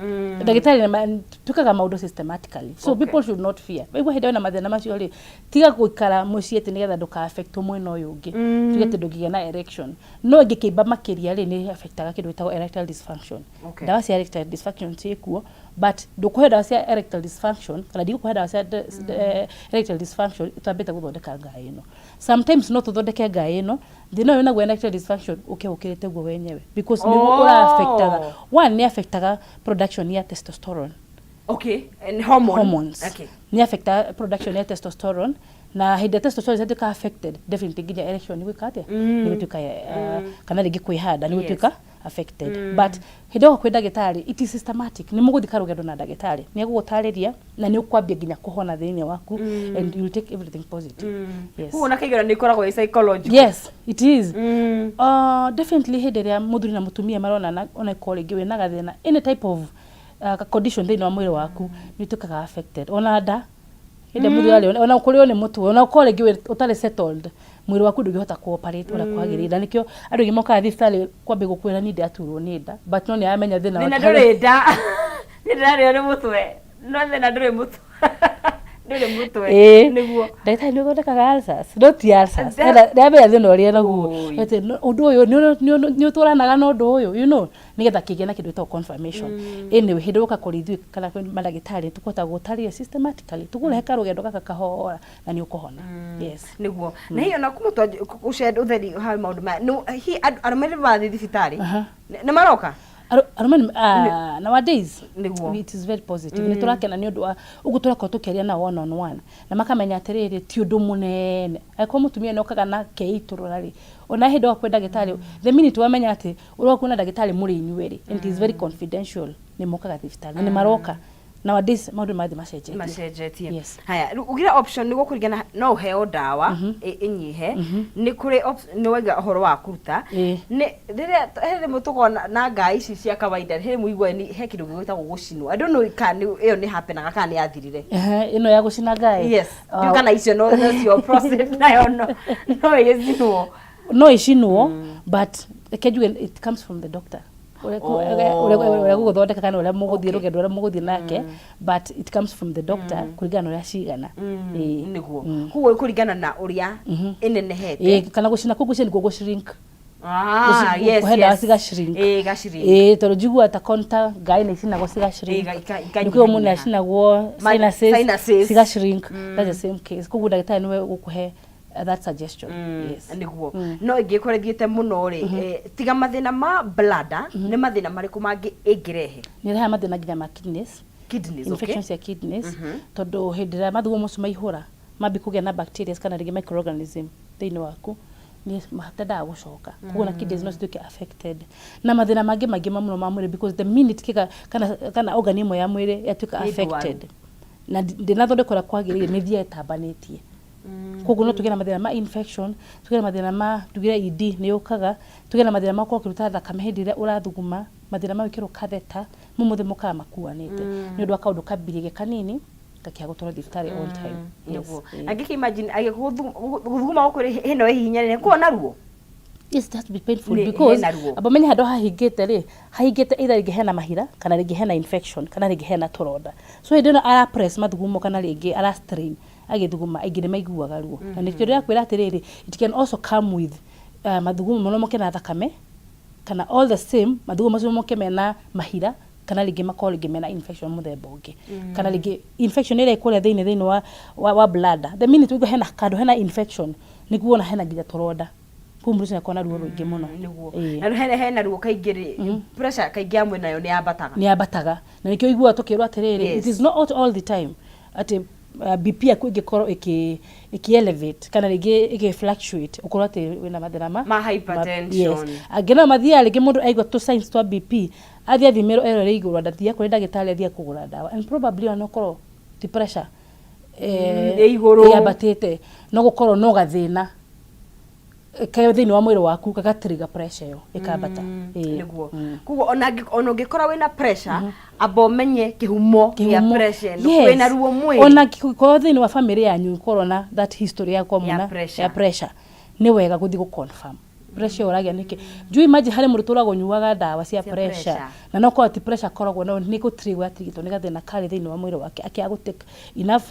ndagĩtarĩ twĩkaga maũndũ systematically, so people should not fear. Waigua hĩndĩ ĩyo na mathĩna macio rĩ, tiga gũikara mũciĩ atĩ nĩgetha ndũka affect mwena ũyũ ũngĩ, tuge atĩ ndũngĩgĩa na erection. No ĩngĩkĩimba makĩria rĩ, nĩ affectaga kĩndũ gĩtagwo erectile dysfunction. Ndawa cia erectile dysfunction ciĩkuo, but ndũkũhe ndawa cia erectile dysfunction kana ndigũkũhe ndawa cia erectile dysfunction ũtambĩte gũthondeka ngaĩ ĩno. Sometimes no tũthondeke ngaĩ ĩno, thĩna ũyũ naguo erectile dysfunction ũke ũkĩrĩte guo wenyewe, because nĩguo ũra-affectaga. One, nĩ affectaga production ya testosterone. Okay. And hormone. Hormones. Nĩ affectaga production ya testosterone, na hĩndĩ ĩrĩa testosterone ciatuĩka affected, definitely nginya erection nĩ gwĩka atĩa, nĩ gũtuĩka kana rĩngĩ kwĩhanda nĩ gũtuĩka affected. But hĩndĩ ĩyo kwĩ ndagĩtarĩ, it is systematic, nĩ mũgũthiĩ karũgendo na ndagĩtarĩ, nĩ egũgũtarĩria na nĩ ũkwambia nginya kũhona thĩinĩ waku, and you will take everything positive. Yes. Koguo na kaigana nĩ ikoragwo ĩ psychological. Yes, it is. Definitely hĩndĩ ĩrĩa mũthuri na mũtumia maronana, ona ĩkorwo rĩngĩ wĩna gathĩna, any type of condition thĩinĩ wa mwĩrĩ waku nĩ ũtuĩkaga affected, ona nda hĩndĩ ĩrĩa mũthuri arĩ ona kũrĩo nĩ mũtwe, ona ũkorwo rĩngĩ ũtarĩ settled, mwĩrĩ waku ndũngĩhota cooperate ũrĩa kwagĩrĩire. Na nĩkĩo andũ aingĩ mokaga thibitarĩ kwambia gũkwĩra niĩ ndĩraturwo nĩ nda, but no nĩ aramenya thĩna Thĩna wake. Ndũrĩ nda, nĩ ndĩrarĩo nĩ mũtwe, no thĩna ndũrĩ mũtwe, ndũrĩ mũtwe. Nĩguo. Ndagĩtarĩ nĩ ũthondekaga ulcers, no ti ulcers. Ndĩramenya thĩna ũrĩa naguo. Oi. Atĩ ũndũ ũyũ nĩ ũtwaranaga na ũndũ ũyũ nĩgetha kĩgĩe na kĩndũ gĩtagwo confirmation. Anyway, hĩndĩ ũka kũrĩ ithuĩ kana kwĩ mandagĩtarĩ, tũkũhota gũtarĩria systematically, tũkũrehe karũgendo gaka kahora na nĩ ũkũhona. Yes. Nĩguo, na hihi ona kuma twa gũcenda ũtheri harĩ maũndũ maya, hihi arũme nĩ marathiĩ thibitarĩ? Nĩ maroka? Arũme ah, nowadays Nĩguo. it is very positive. Nĩ tũrakena nĩ ũndũ wa ũguo tũrakorwo tũkĩaria nao one on one na makamenya atĩrĩrĩ, ti ũndũ mũnene. Angĩkorwo mũtumia nĩ okaga na keitũrũra rĩ, ona hĩndĩ wa kwĩ ndagĩtarĩ, the minute wamenya atĩ ũroka kuona ndagĩtarĩ mũrĩ inyuerĩ, and it is very confidential, nĩ mokaga thibitarĩ na nĩ maroka. Nowadays maũndũ nĩ marathiĩ macenjetie. Macenjetie. Yes. Haya, rĩu ugire option nĩ gũkũringana, no ũheo ndawa ĩnyihe, nĩ kũrĩ nĩ waiga ũhoro wa kũruta. Nĩ rĩrĩa he rĩmwe tũkoragwo na ngai ici cia kawaida, he rĩmwe iguaga he kĩndũ gĩgwĩtagwo gũcinwo. I don't know kana ĩyo nĩ happenaga kana nĩ yathirire. Ehe, ĩno ya gũcina ngai? Yes. Ndiũĩ kana icio no nocio prostate nayo no ĩgĩcinwo. No ĩcinwo, but reke njuge it comes from the doctor ũrĩa ũrĩa gũgũthondeka kana ũrĩa mũgũthiĩ rũgendo ũrĩa mũgũthiĩ nake, but it comes from the doctor kũringana na ũrĩa cigana. Ĩĩ. Nĩguo, koguo kũringana na ũrĩa ĩnenehete. Ĩĩ, kana gũcina kũu gũcina nĩkuo gũ-shrink. Kũhe ndawa ciga-shrink. Ĩĩ, ga-shrink. Ĩĩ, tondũ njiguaga ta conta ngai nĩ icinagwo ciga-shrink. Ĩĩ, Nĩ kwĩ mũndũ acinagwo sinuses sinuses. ciga-shrink. That's the same case. Koguo ndagĩtarĩ nĩwe ũgũkũhe that suggestion. Yes. Nĩguo, no ĩngĩkorwo ĩthiĩte mũno rĩ, tiga mathĩna ma bladder, nĩ mathĩna marĩkũ mangĩ ĩngĩrehe? Nĩ ĩrehaga mathĩna nginya ma kidneys. Kidneys, okay. Infections cia kidneys, tondũ hĩndĩ ĩrĩa mathugumo macio maihũra, mambi kũgĩa na bacteria kana rĩngĩ microorganism thĩinĩ waku, nĩ matendaga gũcoka. Koguo na kidneys no cituĩke affected na mathĩna mangĩ maingĩ ma mũno ma mwĩrĩ, because the minute kĩga kana organ ĩmwe ya mwĩrĩ yatuĩka Nĩ ndwaru. affected na ndĩnathondekwo ũrĩa kwagĩrĩire, nĩ ĩthiaga ĩtambanĩtie. Koguo no tũgĩe na mathĩna ma infection, tũgĩe na mathĩna ma tugire ED nĩ yũkaga, tũgĩe na mathĩna ma gũkorwo ũkĩruta thakame hĩndĩ ĩrĩa ũrathuguma, mathĩna ma gwĩkĩrwo catheter, mau mothe mokaga makuanĩte nĩ ũndũ wa kaũndũ kambirie ge kanini gakĩaga gũtwarwo thibitarĩ on time. Yes. Nĩguo. Ĩĩ. Angĩkĩ imagine gũthuguma gũkũ rĩ, hĩno ĩhihinya rĩ, kuona ruo. Yes, it has to be painful Nĩ- because hena ruo. amba menye handũ hahingĩte rĩ, hahingĩte either rĩngĩ hena mahira kana rĩngĩ hena infection kana rĩngĩ hena tũronda. So hĩndĩ ĩno ara press mathugumo kana rĩngĩ ara strain agĩthuguma, aingĩ nĩ maiguaga ruo. Na nĩkĩo ndĩrakwĩra atĩrĩrĩ, it can also come with mathugumo mũno moke na thakame, kana all the same mathugumo macio moke mena mahira, kana rĩngĩ makorwo rĩngĩ mena infection mũthemba ũngĩ, kana rĩngĩ infection ĩrĩa ĩkũrĩa thĩinĩ wa bladder. The minute ũigua hena kandũ hena infection, nĩguo wona hena nginya tũronda. Koguo mũndũ ũcio nĩakoragwo na ruo rũingĩ mũno. Nĩguo. Ĩĩ. Na hena ruo kaingĩ rĩ, pressure kaingĩ ya mwĩrĩ nayo nĩ yambataga. Nĩ yambataga, na nĩkĩo ũiguaga tũkĩrwo atĩrĩrĩ, it is not all the time atĩ BP yaku ĩngĩkorwo ĩkĩ elevate kana rĩngĩ ĩgĩ fluctuate, ũkorwo atĩ wĩna mathĩna ma Ma hypertension. Yes. Angĩ nao mathiaga rĩngĩ mũndũ aigua tũ signs twa BP, athiĩ athimĩrwo erwo ĩrĩ igũrũ, ndathiĩ kũrĩ ndagĩtarĩ, athiĩ kũgũra ndawa, and probably ona ũkorwo ti pressure ĩ igũrũ. Yambatĩte, no gũkorwo no gathĩna ke thĩinĩ wa mwĩrĩ waku gagatrigger pressure ĩyo ĩkambata. Ĩĩ. Nĩguo, koguo ona ũngĩkora wĩna pressure, amba ũmenye kĩhumo gĩa Kĩhumo. pressure ĩno. Yes. Wĩna ruo mwĩrĩ. Ona korwo thĩinĩ wa family yanyu korwo na that history ya korwo Ya mwĩna pressure. Ya pressure, nĩ wega gũthiĩ gũ confirm pressure ĩyo ũragĩa nĩkĩ. Do you imagine harĩ mũndũ tũragwo ũnyuaga ndawa cia Cia pressure, pressure. Na no korwo ti pressure akoragwo nayo, nĩ gũtrigger yatrigĩtwo nĩ gathĩna karĩ thĩinĩ wa mwĩrĩ wake, akĩaga gũ take enough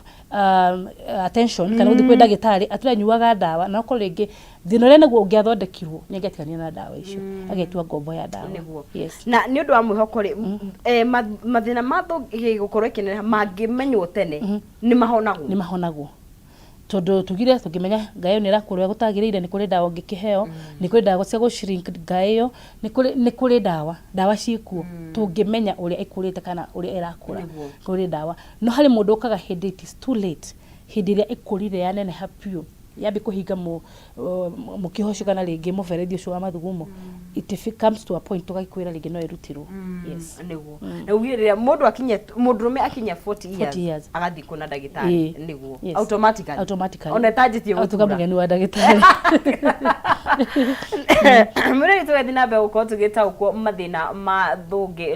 attention kana gũthiĩ kwĩ ndagĩtarĩ atũre anyuaga ndawa, na okorwo rĩngĩ thĩna ũrĩa naguo ũngĩathondekirwo nĩ angĩatiganire na ndawa icio, agetua ngombo ya ndawa. Nĩguo. Yes. Na nĩ ũndũ wa mwĩhoko rĩ, mathĩna ma thũngĩ gũkorwo ĩkĩneneha mangĩmenywo tene nĩ mahonagwo? Nĩ mahonagwo, tondũ tugire tũngĩmenya ngaĩ ĩyo nĩ ĩrakũra ũrĩa gũtagĩrĩire, nĩ kũrĩ ndawa ũngĩkĩheo, nĩ kũrĩ ndawa cia gũ-shrink ngaĩ ĩyo, nĩ kũrĩ ndawa ciĩkuo tũngĩmenya ũrĩa ĩkũrĩte kana ũrĩa ĩrakũra. Kũrĩ ndawa, no harĩ mũndũ ũkaga hĩndĩ it is too late, hĩndĩ ĩrĩa ĩkũrire yaneneha biũ, yambia kũhinga mũkiha ũcio kana rĩngĩ mũberethi ũcio wa mathugumo, it if it comes to a point tũgakwĩra rĩngĩ no ĩrutirwo. Yes. Nĩguo, na ugire rĩrĩa mũndũ akinya, mũndũrũme akinya 40 years, 40 years. Agathiĩ kuona ndagĩtarĩ. Ĩĩ. Nĩguo. Yes. Automatically. Automatically. Ona ĩtanjĩtie Atuĩka gũtura. mũgeni wa ndagĩtarĩ. Mũrĩmi, tũgathiĩ na mbere gũkorwo tũgĩtaũkwo mathĩna ma thũngĩ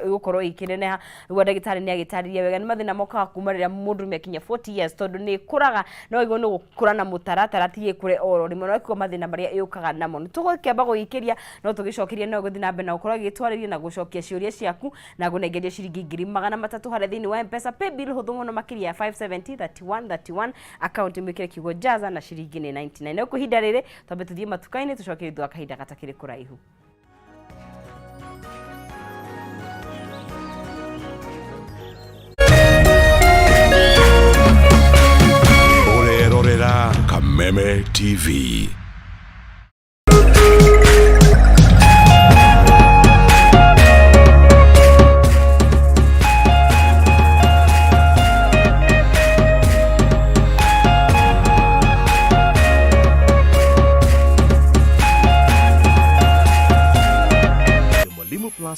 gũkorwo ikĩneneha. Nĩguo, ndagĩtarĩ nĩ agĩtarĩria wega nĩ mathĩna mokaga kuma rĩrĩa mũndũrũme akinya 40 years, tondũ nĩ ĩkũraga no ĩgwo nĩ gũkũra na mũtaratara, ti ĩkũre oro rĩmwe, no ĩkuo mathĩna marĩa ĩũkaga namo. Nĩ tũgũkĩamba gũgĩikĩria, no tũgĩcokeria no gũthiĩ na mbere na gũkorwo agĩtwarĩria na gũcokia ciũria ciaku na gũnengeria ciringi 300,000 harĩa thĩinĩ wa M-Pesa paybill hũthũ mũno makĩria ya 570 31 31, account mwĩkĩre kiugo jaza na ciringi nĩ 99. No kwa ihinda rĩrĩ twambe tũthiĩ matuka-inĩ, tũcoke thutha wa kahinda gatakĩrĩ kũraihu. Ũrerorera Kameme TV.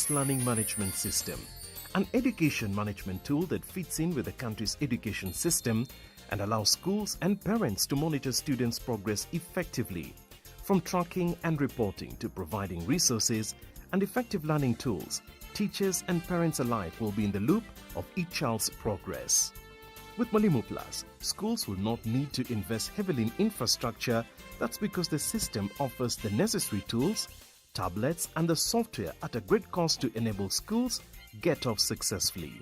Plus Learning Management System, an education management tool that fits in with the country's education system and allows schools and parents to monitor students' progress effectively. From tracking and reporting to providing resources and effective learning tools, teachers and parents alike will be in the loop of each child's progress. With Mwalimu Plus, schools will not need to invest heavily in infrastructure. That's because the system offers the necessary tools, tablets, and the software at a great cost to enable schools get off successfully.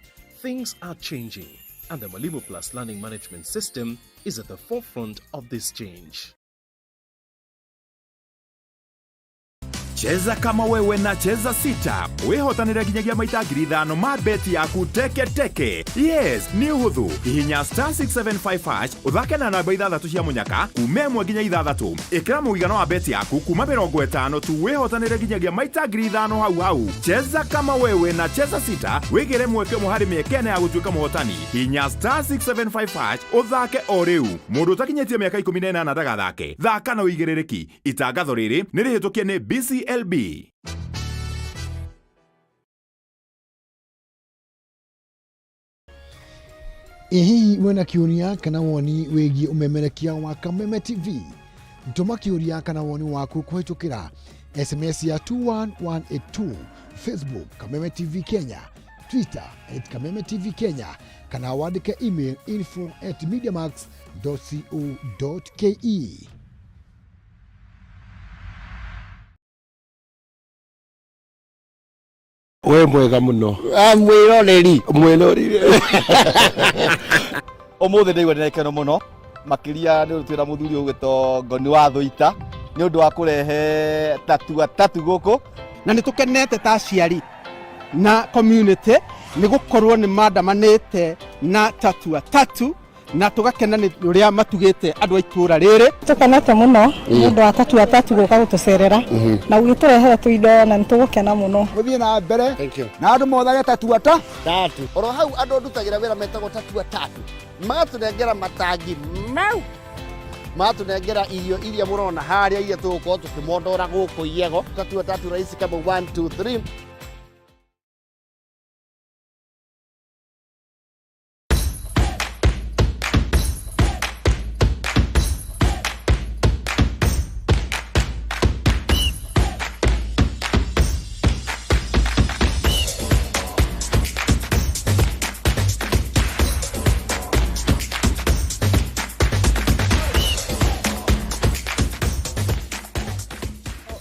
Things are changing, and the Mwalimu Plus Learning Management System is at the forefront of this change. Cheza kama wewe na Cheza Sita wihotanire nginyagia maita 5,000 ma beti yaku teke teke. Yes, nĩ ũhũthũ. Hihinya *675 hash, ũthake na namba ithathatũ cia mũnyaka kuma 1 nginya 6. Ĩkĩra mũigana wa beti yaku kuma 50 tu, wĩhotanĩre nginyagia maita 5,000 hau hau. Cheza kama wewe na Cheza Sita, wĩgĩre mweke ũmwe harĩ mĩeke 4 ya gũtuĩka mũhotani. Hihinya *675 hash ũthake o rĩu. Mũndũ ũtakinyĩtie mĩaka 18 ndagathake. Thaka na ũigĩrĩrĩki. Itangatho rĩrĩ nĩ rĩhĩtũkie nĩ BCLB. Ĩ hihi wĩna kĩũria kana woni wĩgiĩ ũmemerekia wa Kameme TV? Tũma kĩũria kana woni waku kũhĩtũkĩra SMS ya 21182, Facebook Kameme TV Kenya, Twitter @KamemeTV Kenya, kana wandĩke email info@mediamax.co.ke. We mwega muno. Mwiroreri. Mwiroreri. Umuthi ndaigua ndĩna gĩkeno mũno makĩria nĩ ũndũ twĩna mũthuri ũgwĩtwo Ngoni wa Thũita nĩ ũndũ wa kũrehe Tatua Tatu gũkũ. Na nĩ tũkenete ta aciari na community nĩ gũkorwo nĩ mandamanĩte na Tatua Tatu, na tũgakena nĩ ũrĩa matugĩte andũ a itũũra rĩrĩ. Tũkenete mũno nĩ ũndũ wa Tatua Tatu gũka gũtũcerera na gũgĩtũrehera tũindo, na nĩ tũgũkena mũno. Gũthiĩ na mbere na andũ mothage Tatua ta Tatu. Oro hau andũ ndutagĩra wĩra metagwo Tatua Tatu magatũnengera matangi mau, magatũnengera irio iria mũrona harĩa, iria tũgũkorwo tũkĩmondora gũkũ Iego. Tatua Tatu rahisi kama 1 2 3.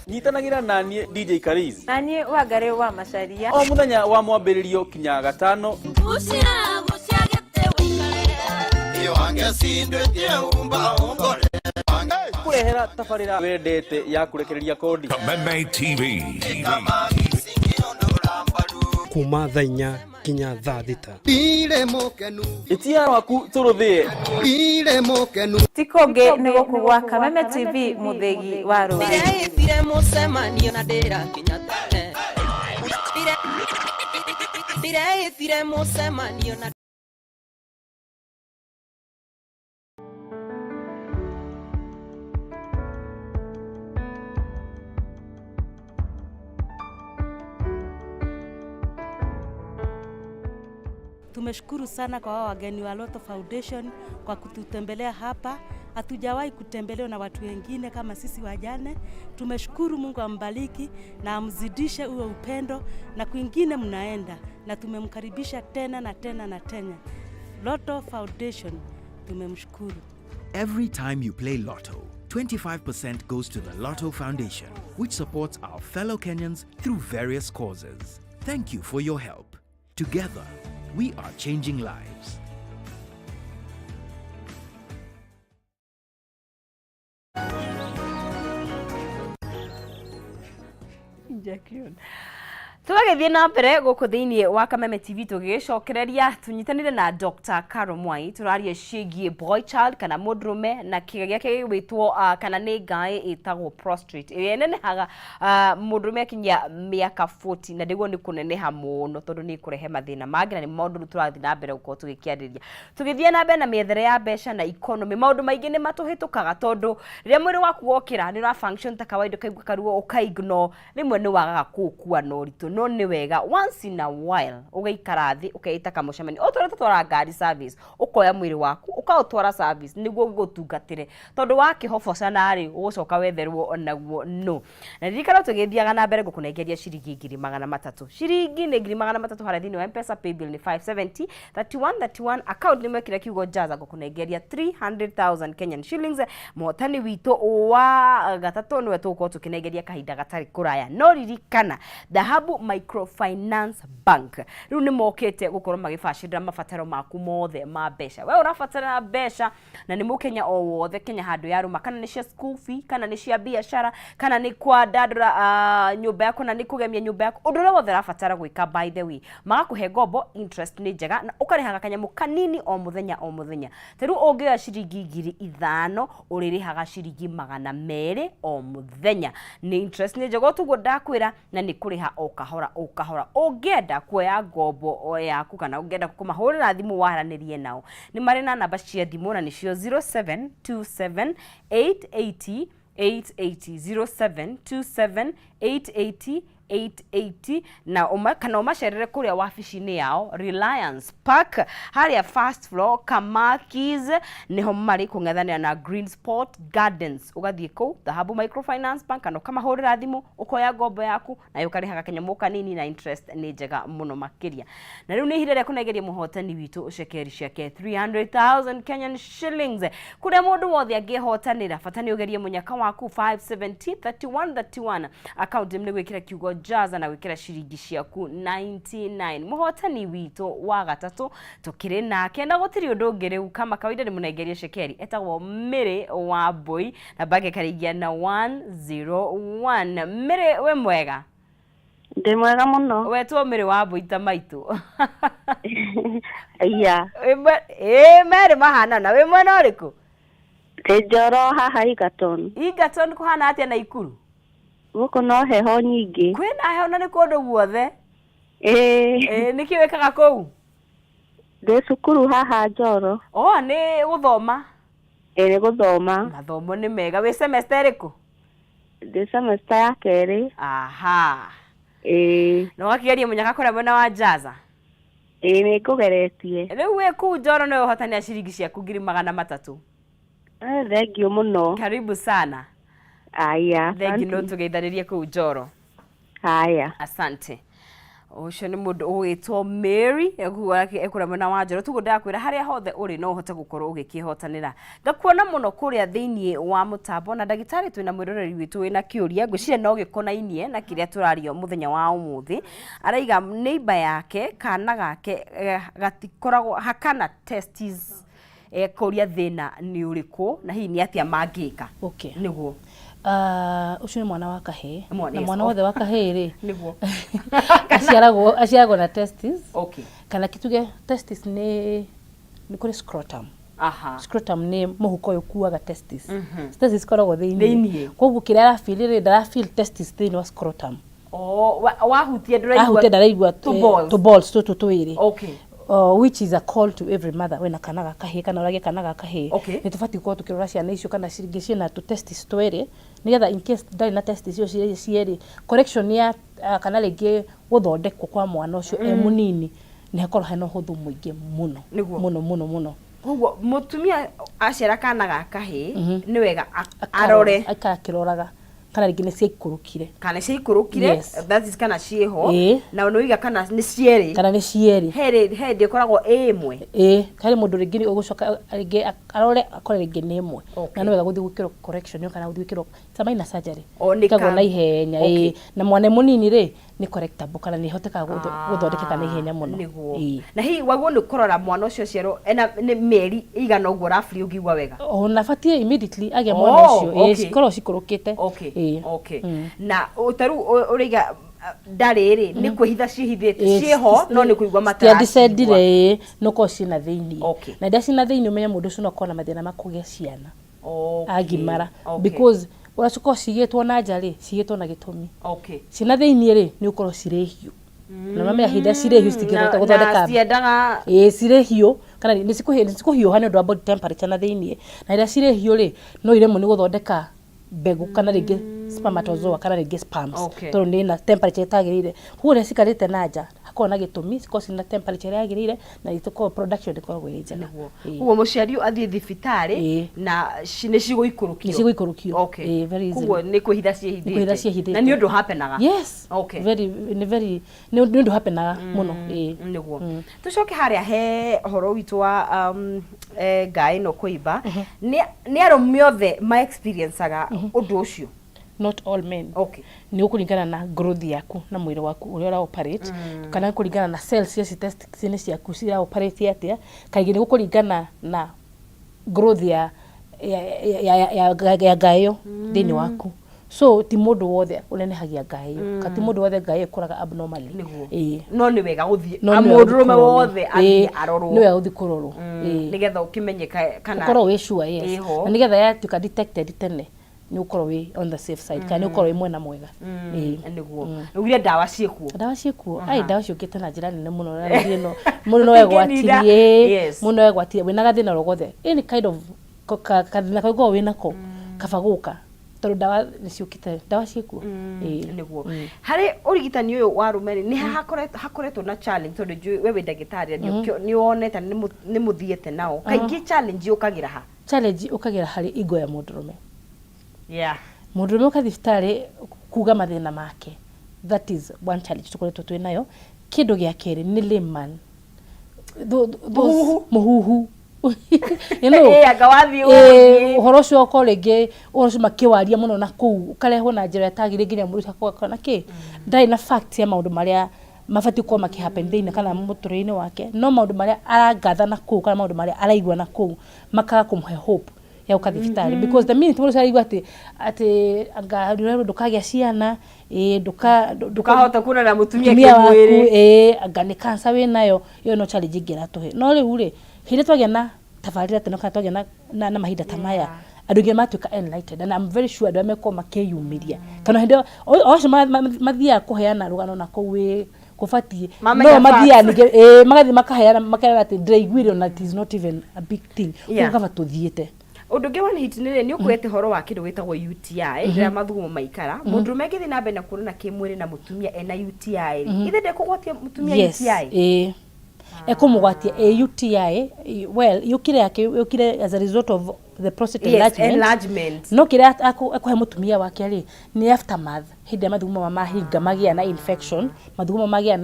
Nyitanagĩra na niĩ DJ Kariz na niĩ Wangarĩ wa Macaria o mũthenya wa mwambĩrĩrio kinya gatano. Kũrehera tabarĩra wendete ya kũrekereria kodi. Kameme TV. Kuma thaa 4 kinya thaa 6. Ndire mũkenu. Ĩtia waku tũrũthĩe. Ndire mũkenu. Ti kũngĩ nĩ gũkũ gwa Kameme TV, mũthĩgi wa rũrĩrĩ. Ndĩreĩtire mũcemanio na ndĩrakinya tene. Ndĩreĩtire mũcemanio na Tumeshukuru sana kwa wao wageni wa Lotto Foundation kwa kututembelea hapa. Hatujawahi kutembelewa na watu wengine kama sisi wajane. Tumeshukuru, Mungu ambariki na amzidishe huo upendo, na kwingine mnaenda, na tumemkaribisha tena na tena na tena. Lotto Foundation tumemshukuru. Every time you play Lotto, 25% goes to the Lotto Foundation, which supports our fellow Kenyans through various causes. Thank you for your help. Together, we are changing lives. Tũgagĩthiĩ na mbere gũkũ thĩinĩ wa Kameme TV, tũgĩgĩcokereria tũnyitanĩre na Dr. Caro Mwai. Tũraria ciĩgiĩ boy child kana mũndũrũme na kĩga gĩake gĩgwĩtwo kana nĩ ngaĩ ĩtagwo prostate ĩrĩa ĩnenehaga mũndũrũme akinyia mĩaka 40, na ndĩguo nĩ kũneneha mũno tondũ nĩ kũrehe mathĩna mangĩ, na nĩ maũndũ rĩu tũrathiĩ na mbere gũkorwo tũgĩkĩarĩria, tũgĩthiĩ na mbere na mĩethere ya mbeca na economy. Maũndũ maingĩ nĩ matũhĩtũkaga tondũ rĩrĩa mwĩrĩ waku wokĩra nĩ ũra function ta kawaida, ũkaigua karuo, ũkaignore, rĩmwe nĩ wagaga kũũkua na ũritũ. No No nĩ wega once in a while ũgaikara thĩ, ũkeĩta kamũcemanio, o ta ũrĩa tũtwaraga ngari service, ũkoya mwĩrĩ waku ũkaũtwara service nĩguo ũgũtungatĩre, tondũ wakĩhobocana rĩ, ũgũcoka wetherwo naguo no. Na ririkana tũgĩthiaga na mbere ngũkũnengeria ciringi 300,000. Ciringi nĩ 300,000 harĩa thĩinĩ wa M-Pesa, paybill nĩ 570 31 31, account nĩ mwekĩra kiugo Jaza, ngũkũnengeria 300,000 Kenyan shillings. Mũhotani witũ wa gatatũ nĩwe tũgũkorwo tũkĩnengeria kahinda gatarĩ kũraya. No ririkana Dhahabu Microfinance Bank rĩu nĩ mokĩte gũkorwo magĩbacĩrĩra mabataro maku mothe ma mbeca. We ũrabatara mbeca na nĩ mũkenya o wothe Kenya handũ yarũma, kana nĩ cia school fee, kana nĩ cia biacara, kana nĩ kwandandũra nyũmba yaku, kana nĩ kũgemia nyũmba yaku, ũndũ ũrĩa wothe ũrabatara gwĩka, by the way, magakũhe ngombo, interest nĩ njega na ũkarĩhaga kanyamũ kanini o mũthenya o mũthenya. Ta rĩu ũngĩoya ciringi 5,000, ũrĩrĩhaga ciringi 200 o mũthenya. Nĩ interest nĩ njega o tuguo ndakwĩra, na nĩ kũrĩha o kahora o kahora. Ũngĩenda kuoya ngombo o yaku kana ũngĩenda kũmahũrĩra thimũ waranĩrie nao, nĩ marĩ na namba cia thimũ na nĩcio 0727 880 880, 0727 880 880, na uma, kana ũmacerere kũrĩa wabici-inĩ yao Reliance Park, harĩa first floor Kamakis nĩho marĩ kũng'ethanĩra na Green Sport Gardens. Ũgathiĩ kũu Dhahabu Microfinance Bank kana ũkamahũrĩra thimũ, ũkoya ngombo yaku nayo ũkarĩhaga kanyamũ kanini na interest nĩ njega mũno makĩria. Na rĩu nĩ ihinda rĩa kũnengeria mũhotani witũ cekeri ciake 300,000 Kenyan shillings, kũrĩa mũndũ wothe angĩhotanĩra. Bata nĩ ũgerie mũnyaka waku 570 31 31, account nĩ gwĩkĩra kiugo Jaza na gwĩkĩra ciringi ciaku 99. Mũhotani witũ wa gatatũ tũkĩrĩ nake na gũtirĩ ũndũ ũngĩ, rĩu kama kawaida nĩ mũnengerie cekeri. Etagwo Mary wa Mbũi na mbake karĩigia na 101. Mary, wĩ mwega? Ndĩ mwega mũno. Wetwo Mary wa Mbũi ta maitũ? Iya. Ĩ merĩ mahanana. Wĩ mwena ũrĩkũ? Ndĩ Njoro haha Egerton. Egerton kũhana atĩa na Ikuru? Gũkũ no heho nyingĩ. Kwĩna heho na nĩ kũndũ guothe. Ĩĩ. Ĩĩ, nĩkĩ wĩkaga kũu? Ndĩ cukuru haha Njoro. Oh, nĩ gũthoma? Ĩĩ, nĩ gũthoma. Mathomo nĩ mega. Wĩ semester ĩrĩkũ? Ndĩ semester ya kerĩ. Aha. Ĩĩ. Na ũgakĩgeria mũnyaka kũrĩa mwena wa Jaza? Ĩĩ, nĩ ngũgeretie. Rĩu wĩ kũu Njoro nĩwe ũhotanĩra ciringi ciaku 300,000. Thengiũ mũno. Karibu sana. Aya. Thengiũ, no tũgeithanĩrie kũu Njoro. Haya. Asante. Ũcio nĩ mũndũ ũgwĩtwo Mary ekũrĩa mwena wa Njoro. Tuguo ndakwĩra, harĩa hothe ũrĩ no ũhote gũkorwo ũgĩkĩhotanĩra. Ngakuona mũno kũrĩa thĩiniĩ wa mũtambo na ndagĩtarĩ, twĩna mwĩroreri witũ wĩna kĩũria, ngwĩciria no gĩkonainie na kĩrĩa tũraria mũthenya wa ũmũthĩ. Araiga neighbor yake kana gake gatikoragwo hakana testes, ekũria thĩna nĩ ũrĩkũ na hihi nĩ atĩa mangĩka. Okay. Nĩguo. Ũcio nĩ mwana wa kahĩĩ. Mwana, na yes. Mwana wothe wa kahĩĩ rĩ, aciaragwo na testis. Kana kituge testis nĩ kũrĩ scrotum. Scrotum nĩ mũhuko ũyũ ũkuaga testis. Testis ikoragwo thĩinĩ. Thĩiniĩ. Koguo kĩrĩa arafeel rĩ, ndarafeel testis thĩinĩ wa scrotum. Oh, wahutia ndũraigua? Ahutia ndaraigua. Two balls. Two balls tũtũ twĩrĩ. Which is a call to every mother wĩna kana ga kahĩĩ kana ũragĩa kana ga kahĩĩ. Nĩ tũbatiĩ gũkorwo tũkĩrora ciana icio kana cingĩ ciĩna tũ testis twĩrĩ, nĩgetha in case ndarĩ na testis icio cierĩ, correction ya kana rĩngĩ gũthondekwo kwa mwana ũcio e mũnini nĩ hakorwo hena ũhũthũ mũingĩ mũno. Nĩguo. Mũno mũno mũno. Koguo mũtumia aciara kana ga kahĩĩ, nĩ wega arore. Aikara akĩroraga kana rĩngĩ nĩ ciaikũrũkire. Kana ciaikũrũkire. Yes. That is kana ciĩho. Ĩĩ. Na nĩ waiga kana nĩ cierĩ. Kana nĩ cierĩ. He hĩndĩ ĩkoragwo ĩ ĩmwe. Ĩĩ, harĩ mũndũ rĩngĩ nĩ ũgũcoka rĩngĩ arore akore rĩngĩ nĩ ĩmwe. Na nĩ wega gũthiĩ gwĩkĩrwo correction ĩyo kana gũthiĩ gwĩkĩrwo, it's a minor surgery. O, nĩ Ĩkagwo na ihenya, ĩĩ. Na mwana e mũnini rĩ, nĩ correctable kana nĩ ĩhotekaga gũthondekeka na ihenya mũno. Nĩguo. Ĩĩ. Na hihi waguo nĩ kũrora mwana ũcio aciarwo ena nĩ mĩeri ĩigana ũguo roughly ũngĩigua wega? Ona batiĩ immediately agĩa mwana ũcio, ĩĩ, cikoragwo cikũrũkĩte. Ĩĩ. Na ta rĩu ũraiga ndarĩ rĩ, nĩ kwĩhitha ciĩhithĩte? Ĩĩ, Ciĩho no nĩ kũigua citiadescendire. mataracigua. Ĩĩ, no korwo ciĩna thĩiniĩ. Na rĩrĩa ciĩna thĩiniĩ, ũmenye mũndũ ũcio no akorwo na mathĩna ma kũgĩa ciana agimara, because ũrĩa cikorwo cigĩtwo na nja rĩ, cigĩtwo na gĩtũmi. Ciĩna thĩiniĩ rĩ, nĩ gũkorwo cirĩ hiũ, na mamenya hĩndĩ ĩrĩa cirĩ hiũ citingĩhota Na gũthondeka. Ciendaga Ĩĩ, cirĩ hiũ kana nĩ cikũhiũha nĩ ũndũ wa body temperature na thĩiniĩ, na rĩrĩa cirĩ hiũ rĩ, no iremwo nĩ gũthondeka mbegũ kana rĩngĩ Spermatozoa kana rĩngĩ sperms, tondũ nĩ na temperature ĩtagĩrĩire. Koguo ũrĩa cikarĩte na nja hakoragwo na gĩtũmi cikorwo ciĩna temperature ĩrĩa yagĩrĩire na itikoragwo, production ĩkoragwo ĩrĩ njega. Koguo mũciari ũyũ athiĩ thibitarĩ na nĩ cigũikũrũkio. Nĩ cigũikũrũkio. Ĩĩ, very easily. Koguo nĩ kwĩhitha Nĩ kwĩhitha ciĩhithĩte. Ciĩhithĩte. Na nĩ ũndũ happenaga. Yes. Very, nĩ very, nĩ ũndũ happenaga mũno, ĩĩ. Nĩguo tũcoke harĩa he ũhoro witũ wa ngaĩ ĩno kũimba, nĩ arũme othe ma experienceaga ũndũ ũcio? Not all men. Nĩ ũkũringana na growth yaku na mwĩrĩ waku ũrĩa ũra operate, kana kũringana na cells cia testis ciaku cira operate atĩa. Kaingĩ nĩ gũkũringana na growth ya ngaĩ ĩyo thĩinĩ waku. So ti mũndũ wothe ũnenehagia ngaĩ ĩyo, kana ti mũndũ wothe ngaĩ ĩyo ĩkũraga abnormally. Ĩĩ. No nĩ wega gũthiĩ No nĩ wega mũndũrũme gũthiĩ kũrorwo. Wothe athiĩ Ĩĩ, arorwo. Nĩ wega gũthiĩ kũrorwo. Ĩĩ. Nĩgetha ũkĩmenyeka kana ũkorwo wĩ sure, yes. Ĩho. Na nĩgetha yatuĩka detected tene, nĩ ũkorwo wĩ on the safe side, kana nĩ ũkorwo wĩ mwena mwega. Ĩĩ. Nĩguo ugire ndawa ciĩkuo. Ndawa ciĩkuo. Ai, ndawa ciũkĩte na njĩra nene mũno, na rĩu ĩno mũndũ no Ũngĩninda. egwatirie. Mũndũ no egwatirie wĩna gathĩna oro gothe, any kind of kathĩna karĩa ũkoragwo wĩnako, kaba gũka tondũ ndawa nĩ ciũkĩte, ndawa ciĩkuo. Ĩĩ. Nĩguo harĩ ũrigitani ũyũ wa arũme rĩ, nĩ hakoretwo na challenge, tondũ njũĩ we wĩ ndagĩtarĩ na nĩ wonete na nĩ mũthiĩte nao kaingĩ. Challenge yũkagĩra ha? Challenge ũkagĩra harĩ ingo ya mũndũrũme. Mũndũrũme ũka thibitarĩ kuga mathĩna make, that is one challenge tũkoretwo twĩ nayo. Kĩndũ gĩa kerĩ nĩ layman. Mũhuhu. Mũhuhu. You know, Ĩ, anga wathiĩ ũgũthiĩ. Ũhoro ũcio ũkorwo rĩngĩ ũhoro ũcio makĩwaria mũno na kũu ũkarehwo na njĩra ĩtagĩrĩire, nginya mũndũ ũcio akorwo na kĩ ndarĩ na fact ya maũndũ marĩa mabatiĩ gũkorwo makĩ happen thĩinĩ kana mũtũrĩre-inĩ wake, no maũndũ marĩa arangatha na kũu kana maũndũ marĩa araigua na kũu makaga kũmũhe hope ya gũka thibitarĩ, because the minute mũndũ ũcio araigua atĩ anga ndũkagĩa ciana, ĩ ndũka ndũkahota kuonana na mũtumia mũtumia waku, kĩmwĩrĩ. Ĩ anga nĩ cancer wĩnayo, ĩyo no challenge ĩngĩ ĩratũhe. No rĩu rĩ, hĩndĩ ĩrĩa twagĩa na tabarĩra teno kana twagĩa na mahinda ta maya, andũ aingĩ matuĩka enlightened, and I'm very sure andũ arĩa mekorwo makĩyumĩria kana hĩndĩ ĩyo o acio mathiaga kũheana rũgano na kũu ĩ kũbatiĩ Mamenya no mathiaga facts. ningĩ ĩ magathiĩ makaheana makerana atĩ ndĩraiguire ona it is not even a big thing. Koguo kaba tũthiĩte. Ũndũ ũngĩ wa hit nĩ nĩ ũkwete ũhoro wa kĩndũ gĩtagwo UTI, rĩrĩa mathugumo maikara. Mũndũrũme angĩthiĩ na mbere na kuonana kĩmwĩrĩ na mũtumia ena UTI rĩ, ithe ndekũgwatia mũtumia Yes. UTI? Ĩĩ, ekũmũgwatia ĩ UTI. Well, yũkire yake yũkire as a result of the prostate enlargement. Enlargement. No kĩrĩa ekũhe mũtumia wake rĩ, nĩ aftermath, hĩndĩ ĩrĩa mathugumo mahinga magĩa na infection, mathugumo magĩa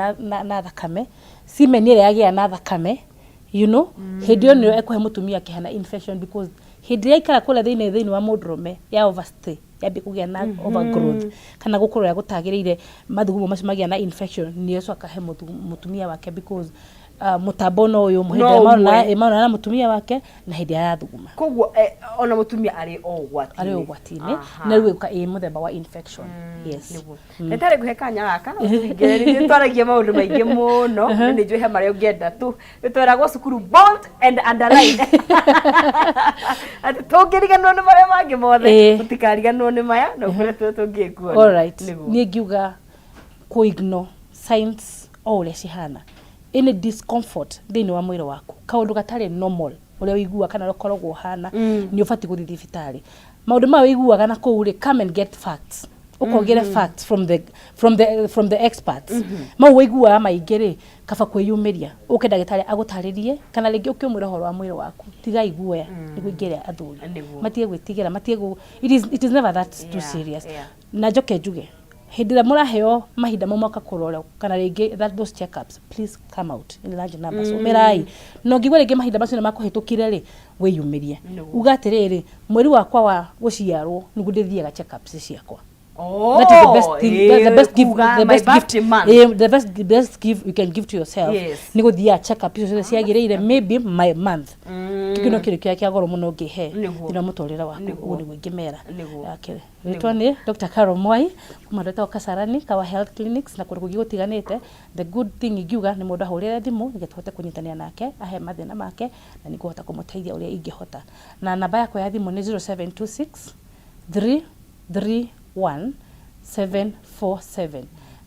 na thakame, semen ĩrĩa yagĩa na thakame, hĩndĩ ĩyo nĩyo ekũhe mũtumia akĩhana infection, because hĩndĩ ĩrĩa aikara kũrĩa thĩinĩ wa mũndũrũme ya overstay, yambia kũgĩa na overgrowth kana gũkũra ũrĩa gũtagĩrĩire, mathugumo macio magĩa na infection, nĩ acoka he mũtumia wake, because mũtambo no ũyũ ũmwe. No Hĩndĩ ĩrĩa ũmwe. maronana na mũtumia wake na hĩndĩ ĩrĩa arathuguma. Koguo ona mũtumia arĩ o ũgwati-inĩ. Arĩ ũgwati-inĩ. Na rĩu ĩgũka ĩ mũthemba wa infection, yes. Nĩguo ndagĩtarĩ, ngũhe kanya gaka ũtũingĩrĩrie. Twaragia maũndũ maingĩ mũno na nĩ njũĩ he marĩa ũngĩenda tu. Twĩragwo cukuru bold and underline atĩ tũngĩriganĩrwo nĩ marĩa mangĩ mothe, tũtikariganĩrwo nĩ maya na ũkũrĩa tũngĩkuona. Alright. Nĩguo. Niĩ ngiuga kũ ignore signs o ũrĩa cihana, any discomfort thĩinĩ wa mwĩrĩ waku, kaũndũ gatarĩ normal ũrĩa ũiguaga kana ũrĩa ũkoragwo ũhana, nĩ ũbatiĩ gũthiĩ thibitarĩ. Maũndũ maya ũiguaga na kũu rĩ, come and get facts, ũkogere facts from the experts. Mau ũiguaga maingĩ rĩ, kaba kwĩyumĩria ũke ndagĩtarĩ agũtarĩrie, kana rĩngĩ ũkĩmwĩra ũhoro wa mwĩrĩ waku. Tigai guoya, nĩguo ingĩra athuri matige gwĩtigĩra, matige it is never that too serious. Na njoke njuge, hĩndĩ ĩrĩa mũraheo mahinda mau moka kũrora kana rĩngĩ those checkups, please come out in large numbers. Umĩrai na ũngĩigua rĩngĩ mahinda macio nĩ makũhĩtũkire rĩ, wĩyumĩrie, uga atĩrĩrĩ, mweri wakwa wa gũciarwo nĩguo ndĩthiaga checkups ciakwa. That is the best thing. That's the best gift, Kuga the my best gift, birthday month. The best gift you can give to yourself nĩ gũthiaga check up icio ciothe ciagĩrĩire, maybe my month. Kĩu no kĩndũ kĩrĩa kĩa goro mũno ũngĩhe thĩinĩ wa mũtũrĩre waku. Ũguo nĩguo ingĩmera. Okay. Rĩtwa nĩ Dr. Carol Mwai kuma ndetagwo Kasarani Kawa Health Clinics na kũndũ kũngĩ gũtiganĩte. The good thing ingiuga nĩ mũndũ ahũrĩre thimũ nĩgetha tũhote kũnyitanĩra nake, ahe mathĩna make na nĩngũhota kũmũteithia ũrĩa ingĩhota. Na namba yakwa ya thimũ nĩ 0726 331 747,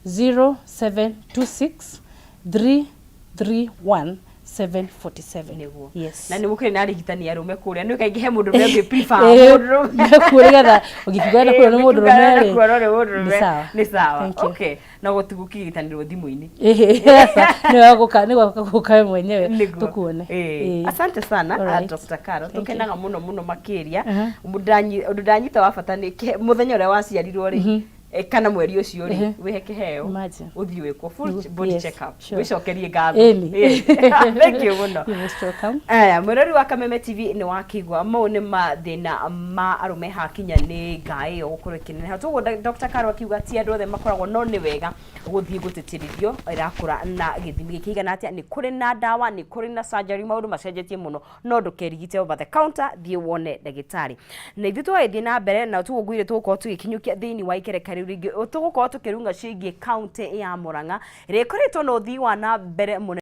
0726 331. 747. Nĩguo. Yes. Na nĩ gũkĩrĩ na arigitani arũme kũrĩa, nĩ kaingĩ he mũndũrũme ũngĩ prefer Ĩĩ, mũndũrũme. kuo nĩgetha ũngĩkiuga kũrĩa nĩ mũndũrũme rĩ, kuona nĩ mũndũrũme. Nĩ sawa. Nĩ sawa. Thank you. Okay, no gũtigũkĩrigitanĩrwo thimũ-inĩ. Nĩwe gũka we mwenyewe Nĩguo. tũkuone. Ĩĩ. Ĩĩ. Asante sana. Alright. Dr. Caro. Thank you. Tũkenaga mũno mũno makĩria. Aha. Ũndũ ndanyita wa bata nĩ mũthenya ũrĩa waciarirwo rĩ, kana mweri ũcio rĩ, wĩhe kĩheo, Imagine. ũthiĩ wĩkwo full Nĩguo. body Yes, check up. sure. Wĩcokerie ngatho. Ĩni. Ĩĩ. Thank you mũno. You're most welcome. Aya, mwĩrori wa Kameme TV, nĩ wakĩigua mau nĩ mathĩna ma arũme hakinya nĩ nga ĩyo gũkorwo ĩkĩneneha. Toguo Dr. Caro akiuga ti andũ othe makoragwo, no nĩ wega gũthiĩ gũtĩtĩrithio ĩrakũra na gĩthimi gĩkĩigana atĩa. Nĩ kũrĩ na ndawa, nĩ kũrĩ na surgery, maũndũ macenjetie mũno, no ndũkerigite over the counter, thiĩ wone ndagĩtarĩ. Na ithuĩ tũgagĩthiĩ na mbere na tuguo ngwire tũgũkorwo tũgĩkinyũkia thĩinĩ wa ikereka rĩu rĩngĩ, tũgũkorwo tũkĩrunga ciĩgiĩ kaũntĩ ya Murang'a ĩrĩa ĩkoretwo na ũthii wa na mbere mũnene.